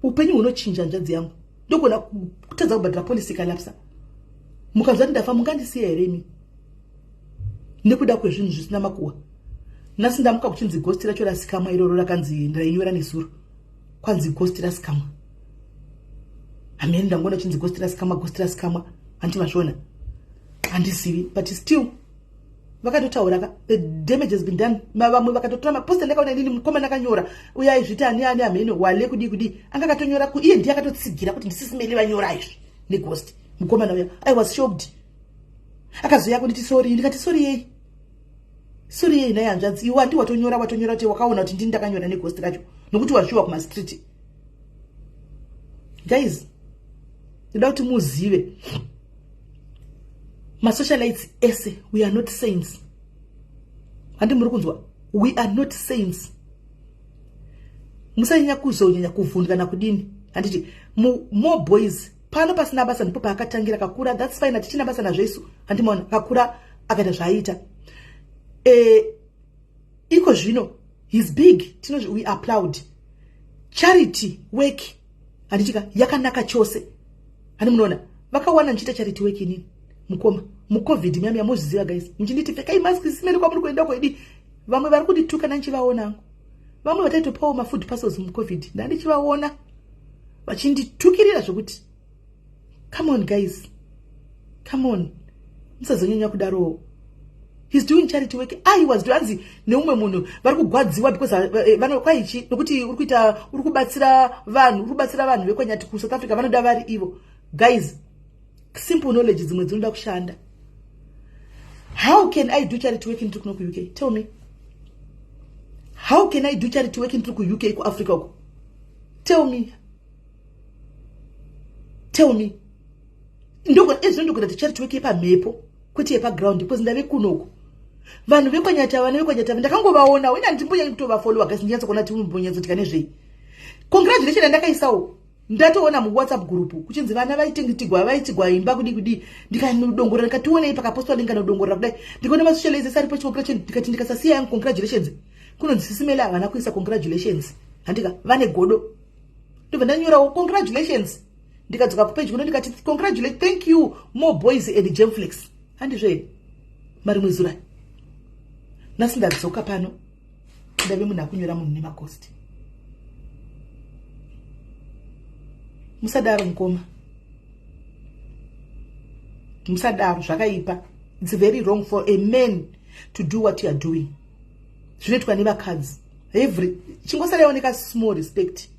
S1: upenyu hunochinja, hanzvadzi yangu. Ndogona kutadza kubhadhara policy ikalapsa. Mukanzwa kuti ndafa, mungandisiya here imi nekuda kwezvinhu zvisina makuhwa? Nhasi ndamuka kuchinzi ghost racho rasikamwa, iroro rakanzi ndainyora nezuro, kwanzi ghost rasikamwa. Hamene, ndangoona chinzi ghost rasikamwa, ghost rasikamwa. Handi mazviona, handizivi, but still vakatotaura ka, the damage has been done. Vamwe vakatotora maposta. Ndakaona inini mukomana akanyora uyai zviti ani ani, hamene wale kudii kudii, anga akatonyora iye ndiye akatotsigira kuti ndisisimeli vanyora izvi neghost. Mukomana uya, I was shocked. Akazoya kunditi sorry. Ndikati, "Sorry yei? Sorry yei naye, hanzvadzi? Iwe handi watonyora, watonyora kuti wakaona kuti ndini ndakanyora neghost racho, nokuti wazviwa kumastreet." Guys, ndoda kuti muzive, masocialites ese, we are not saints. Handi muri kunzwa? We are not saints. Musanyanya kuzonyanya kuvhunduka nakudini, handiti? More Boys pano pasina basa, ndipo paakatangira kakura. That's fine, hatichina basa nazvo isu, handimaona? Kakura akaita zvaaita. Iko zvino he's big, tino we applaud charity work, handitika? Yakanaka chose, hani munoona? Vakawana ndichiita charity work inini, mukoma, muCOVID muyami yamozviziva guys, muchinditi pfekai mask simene kwamuri kuenda kwedi. Vamwe vari kundituka nandichivaonangu, vamwe vataitopawo mafood parcels muCOVID, ndandichivaona vachinditukirira zvokuti come on guys, come on, musazonyanya kudarowo. He's doing charity work. I was hanzi neumwe munhu vari kugwadziwa because kwaichi nokuti uri kuita, uri kubatsira vanhu, uri kubatsira vanhu vekwaNyathi kuSouth Africa, vanoda vari ivo. Guys, simple knowledge dzimwe dzinoda kushanda. How can I do charity work ndiri kuno kuUK? Tell me, how can I do charity work ndiri kuUK, kuAfrica uko? Tell me, tell me. Ezvino ndokuita kuti charity work yepamhepo, kwete yepaground, because ndave kunoku. Vanhu vekwaNyati, vana vekwaNyati, ndakangovaona wena, ndimboyanyi kutovafollowa guys, ndinyatsa kuona kuti mbonyatsotika nezvei. Congratulation yandakaisawo, ndatoona muWhatsApp group kuchinzi vana vaitengetigwa, vaitigwa imba kudi kudi. Ndikanodongorera, ndikationei pakapostwa link, kanodongorera kudai, ndikaona masocialize aripo, congratulation. Ndikati ndikasasiya yangu congratulations, kunonzi Sisimela havana kuisa congratulations, handika? Vane godo. Ndobva ndanyorawo congratulations, ndikadzoka kupeji kuno, ndikati congratulate, thank you More Boys and Gemflex, handizve? Marimwe zura nhasi ndadzoka pano, ndave munhu akunyora munhu nemagosti. Musadaro mukoma, musadaro, zvakaipa. It's very wrong for a man to do what you are doing. Zvinoitwa nevakadzi. Every chingosaraiwo nekasmall respect,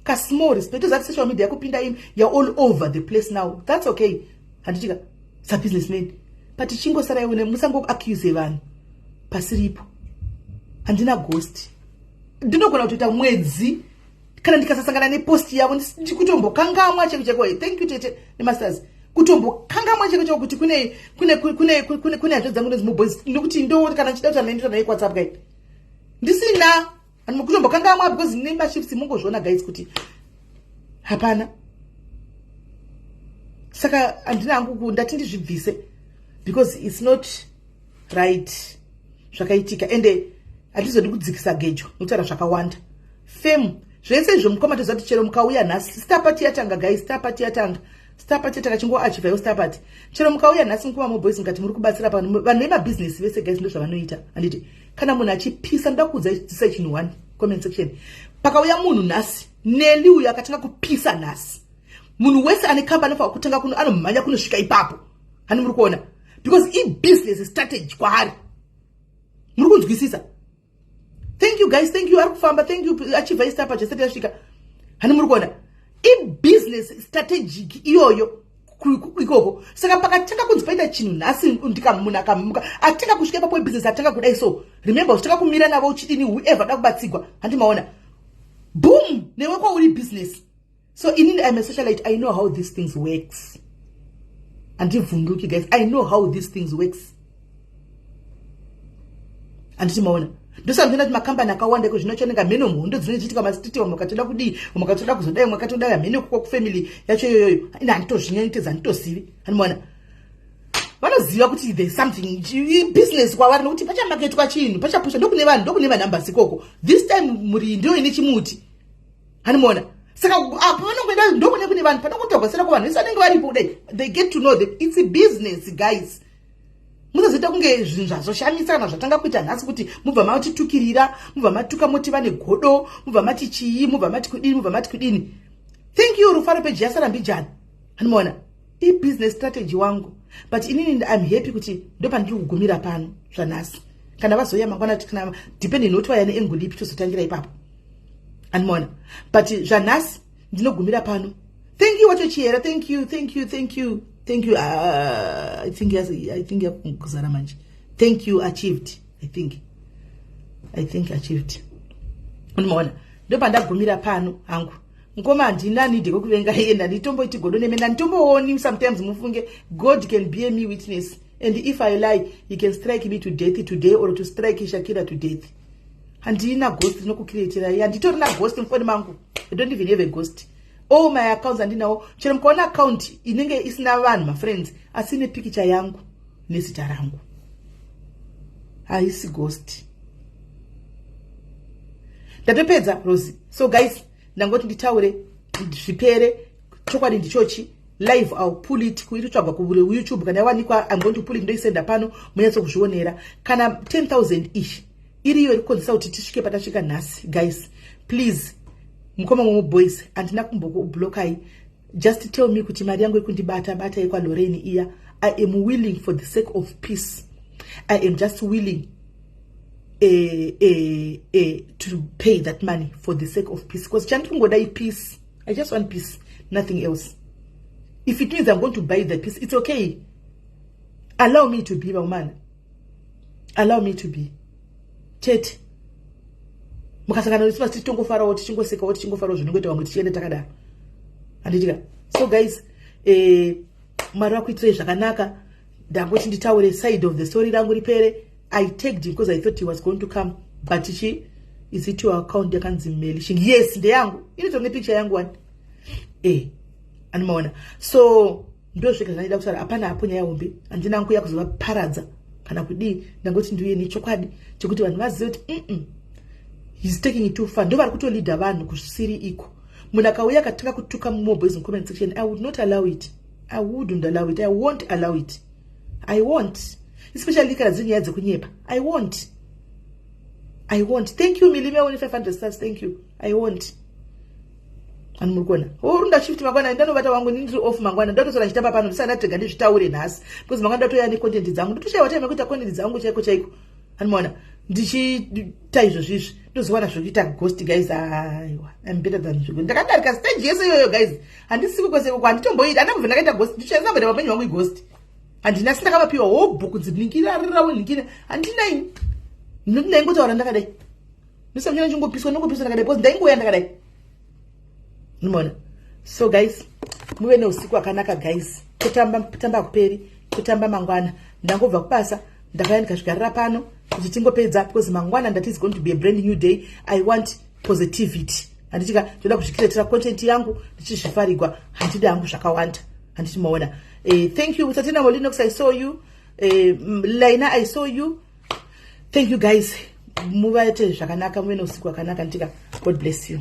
S1: kasmall respect. Tozati social media yakupinda in, you're all over the place now, that's okay, handitika? Sabusinessman, but chingosaraiwo, musangoaccuse vanhu pasiripo. Handina ghost. Ndinogona kutoita mwedzi kana ndikasasangana nepost yavo, ndikutombokangamwa cheko cheko. Thank you tete nemasters. Kutombokangamwa cheko cheko kuti kune hanzvadzi dzangu nedzimoboys, nokuti ndo kana ndichida kuti anaendera naye kuWhatsApp kai ndisina kutombokangamwa, because nemashifts mungozviona guys kuti hapana. Saka handina hangu, ndati ndizvibvise because it's not right zvakaitika, ende handizodi kudzikisa gejo nokutaura zvakawanda. Fame zvese izvo, mukoma, tozati chero mukauya nhasi, star party yatanga guys, star party yatanga, star party yatanga, chingoachivhaiwo star party. Chero mukauya nhasi, mukoma Moboys, mukati muri kubatsira vanhu, vanhu vemabhizinesi vese guys, ndo zvavanoita, handiti? Kana munhu achipisa, ndoda kuudzai chinhu one. Comment section, pakauya munhu nhasi, Neli uyo akatanga kupisa nhasi, munhu wese ane kambani anofanira kutanga kuno, anomhanya kunosvika ipapo, hani muri kuona? Because ibusiness strategy kwaari, muri kunzwisisa? Thank you guys, thank you. Ari kufamba, thank you. Achibva istapa chesati yasvika, hani muri kuona? Ibusiness strategic iyoyo ikoko. Saka pakatanga kunzi paita chinhu nhasi, munhu akamuka atanga kusvika ipapo, ibusiness atanga kudai. So remember, uchitanga kumira navo uchidini, whoever da kubatsigwa, handimaona? Boom, newe kwauri business. So inini I'm a socialite, I know how these things works. Handivhunduki guys, I know how these things works, handiti maona? Ndosaka ndinoona kuti makambani akawanda iko zvino chanenge mheno mhondo dzinochiitika mastreet, vamwe vakatoda kudii, vamwe vakatoda kuzodai, vamwe vakatodai, mheno kukwa kufamily yacho iyoyoyo. Ine handitozvinyanyitedza, handitozivi, handimaona? Vanoziva kuti there's something business kwavari, nokuti pachamaketwa chinhu, pachapusha, ndokune vanhu, ndokune manumbers ikoko. This time mhuri ndiyo ine chimuti, handimaona? Saka apo vanongoenda, ndokune kune vanhu, panongotorwa sera kuvanhu vese vanenge varipo kudai, they get to know that it's a business guys. Musazoita kunge zvinhu zvazoshamisa kana zvatanga kuita nhasi, kuti mubva matitukirira, mubva matuka, moti vane godo, mubva mati chii, mubva mati kudini, mubva mati kudini. Thank you Rufaro peji yasarambijani, handimaona? Ibusiness strategy wangu, but inini I'm happy kuti ndopandiri kugumira pano zvanhasi. Kana vazouya mangwana, kana depending nokuti vaya neangle ipi, tozotangira ipapo, handimaona? But zvanhasi ndinogumira pano. Thank you wacho Chiyera, thank you, thank you, thank you, thank you. I think yakuzara manje. Thank you, achieved, I think achieved, undimaona? Ndopandagumira pano hangu, mukoma. Handina need kwekuvenga iye, handitomboiti godo nemene, handitombooni sometimes. Mufunge, God can be me witness, and if I lie, he can strike me to death today or to strike Shakira to death. Handina ghost rinokucreatirai. Handitorina ghost mufoni mangu. I don't even have a ghost. All my accounts handinawo. Chero mukaona account inenge isina vanhu, mafriends, asi ine pikicha yangu nezita rangu, haisi ghost. Ndatopedza, Rosi. So guys, ndangoti nditaure zvipere. Chokwadi ndichochi. Live, I'll pull it. Kuiri kutsvagwa kuYouTube. Kana yawanikwa, I'm going to pull it, ndoisenda pano munyatso kuzvionera. Kana 10,000 ishi iriyo iri kukonzesa kuti tisvike patasvika nhasi, guys, please, mukoma Momo Boys, handina kumbokublokai. Just tell me kuti mari yangu ikundibata bata yekwaLorraine iya. I am willing, for the sake of peace, I am just willing to pay that money for the sake of peace, because chandiri kungoda ipeace. I just want peace, nothing else. If it means I'm going to buy the peace, it's okay. Allow me to be, vaumana, allow me to be chete. Mukasangana nesu tichingofarawo, tichingosekawo, tichingofarawo zvinongoita vamwe, tichienda takadaro, handitika? So guys, Mwari vakuitirei zvakanaka. Ndangoti nditaure side of the story rangu ripere. I tagged him because I thought he was going to come, but chi is it your account yakanzi Melishing? Yes, ndeyangu, inotori nepicture yangu wani. Anomaona. So ndozvega zvandida kutaura. Hapana hapo nyaya hombe. Handina nguya kuzovaparadza kana kudii. Ndangoti ndiuye nechokwadi chekuti vanhu vazive kuti he's taking it too far. Ndo vari kutolida vanhu kusiri iko. Munhu akauya akatanga kutuka Moboys in comment section, I would not allow it. I wouldn't allow it. I won't allow it. I won't, especially kana dziri nyaya dzekunyepa. I won't, I won't. Thank you, Milime, only 500 stars. Thank you. I won't. Ani muri kuona urunda shift mangwana, ndanovata wangu. Ndiri off mangwana. Ndatosora ndichitamba pano, ndisati ndatega ndizvitaure nhasi, because mangwana ndatoya necontent dzangu. Ndotoshayiwa time yekuita content dzangu chaiko chaiko. Anomaona ndichiita izvo zvizvi, ndozowana zvokuita ghost. Guys, aiwa, I'm better than zviko. Ndakadarika stage yese iyoyo, guys. Handisiko kwese koko, handitomboita. Handambobva ndakaita ghost. Ndichandambota mapenyu wangu ighost. Handina, si ndakavapiwa hobhuku dziningirarirawo ningire. Handina ini. Ndinoti ndaingotaura ndakadai, ndisamuchina ndichingopiswa, ndingopiswa ndakadai, because ndaingouya ndakadai, unomaona. So guys, muve neusiku hwakanaka. Guys, kutamba kutamba kuperi, kutamba mangwana. Ndangobva kubasa, ndakauya ndikazvigarira pano kuti tingopedza, because mangwana ndati is going to be a brand new day. I want positivity, handitika? Toda kuzvicreatira content yangu ndichizvifarigwa. Handidi hangu zvakawanda, handiti maona? Thank you, Tatina Molinox, I saw you. Laina, I saw you. Thank you, guys. Muvaite zvakanaka, muve neusiku hwakanaka, nditika? God bless you.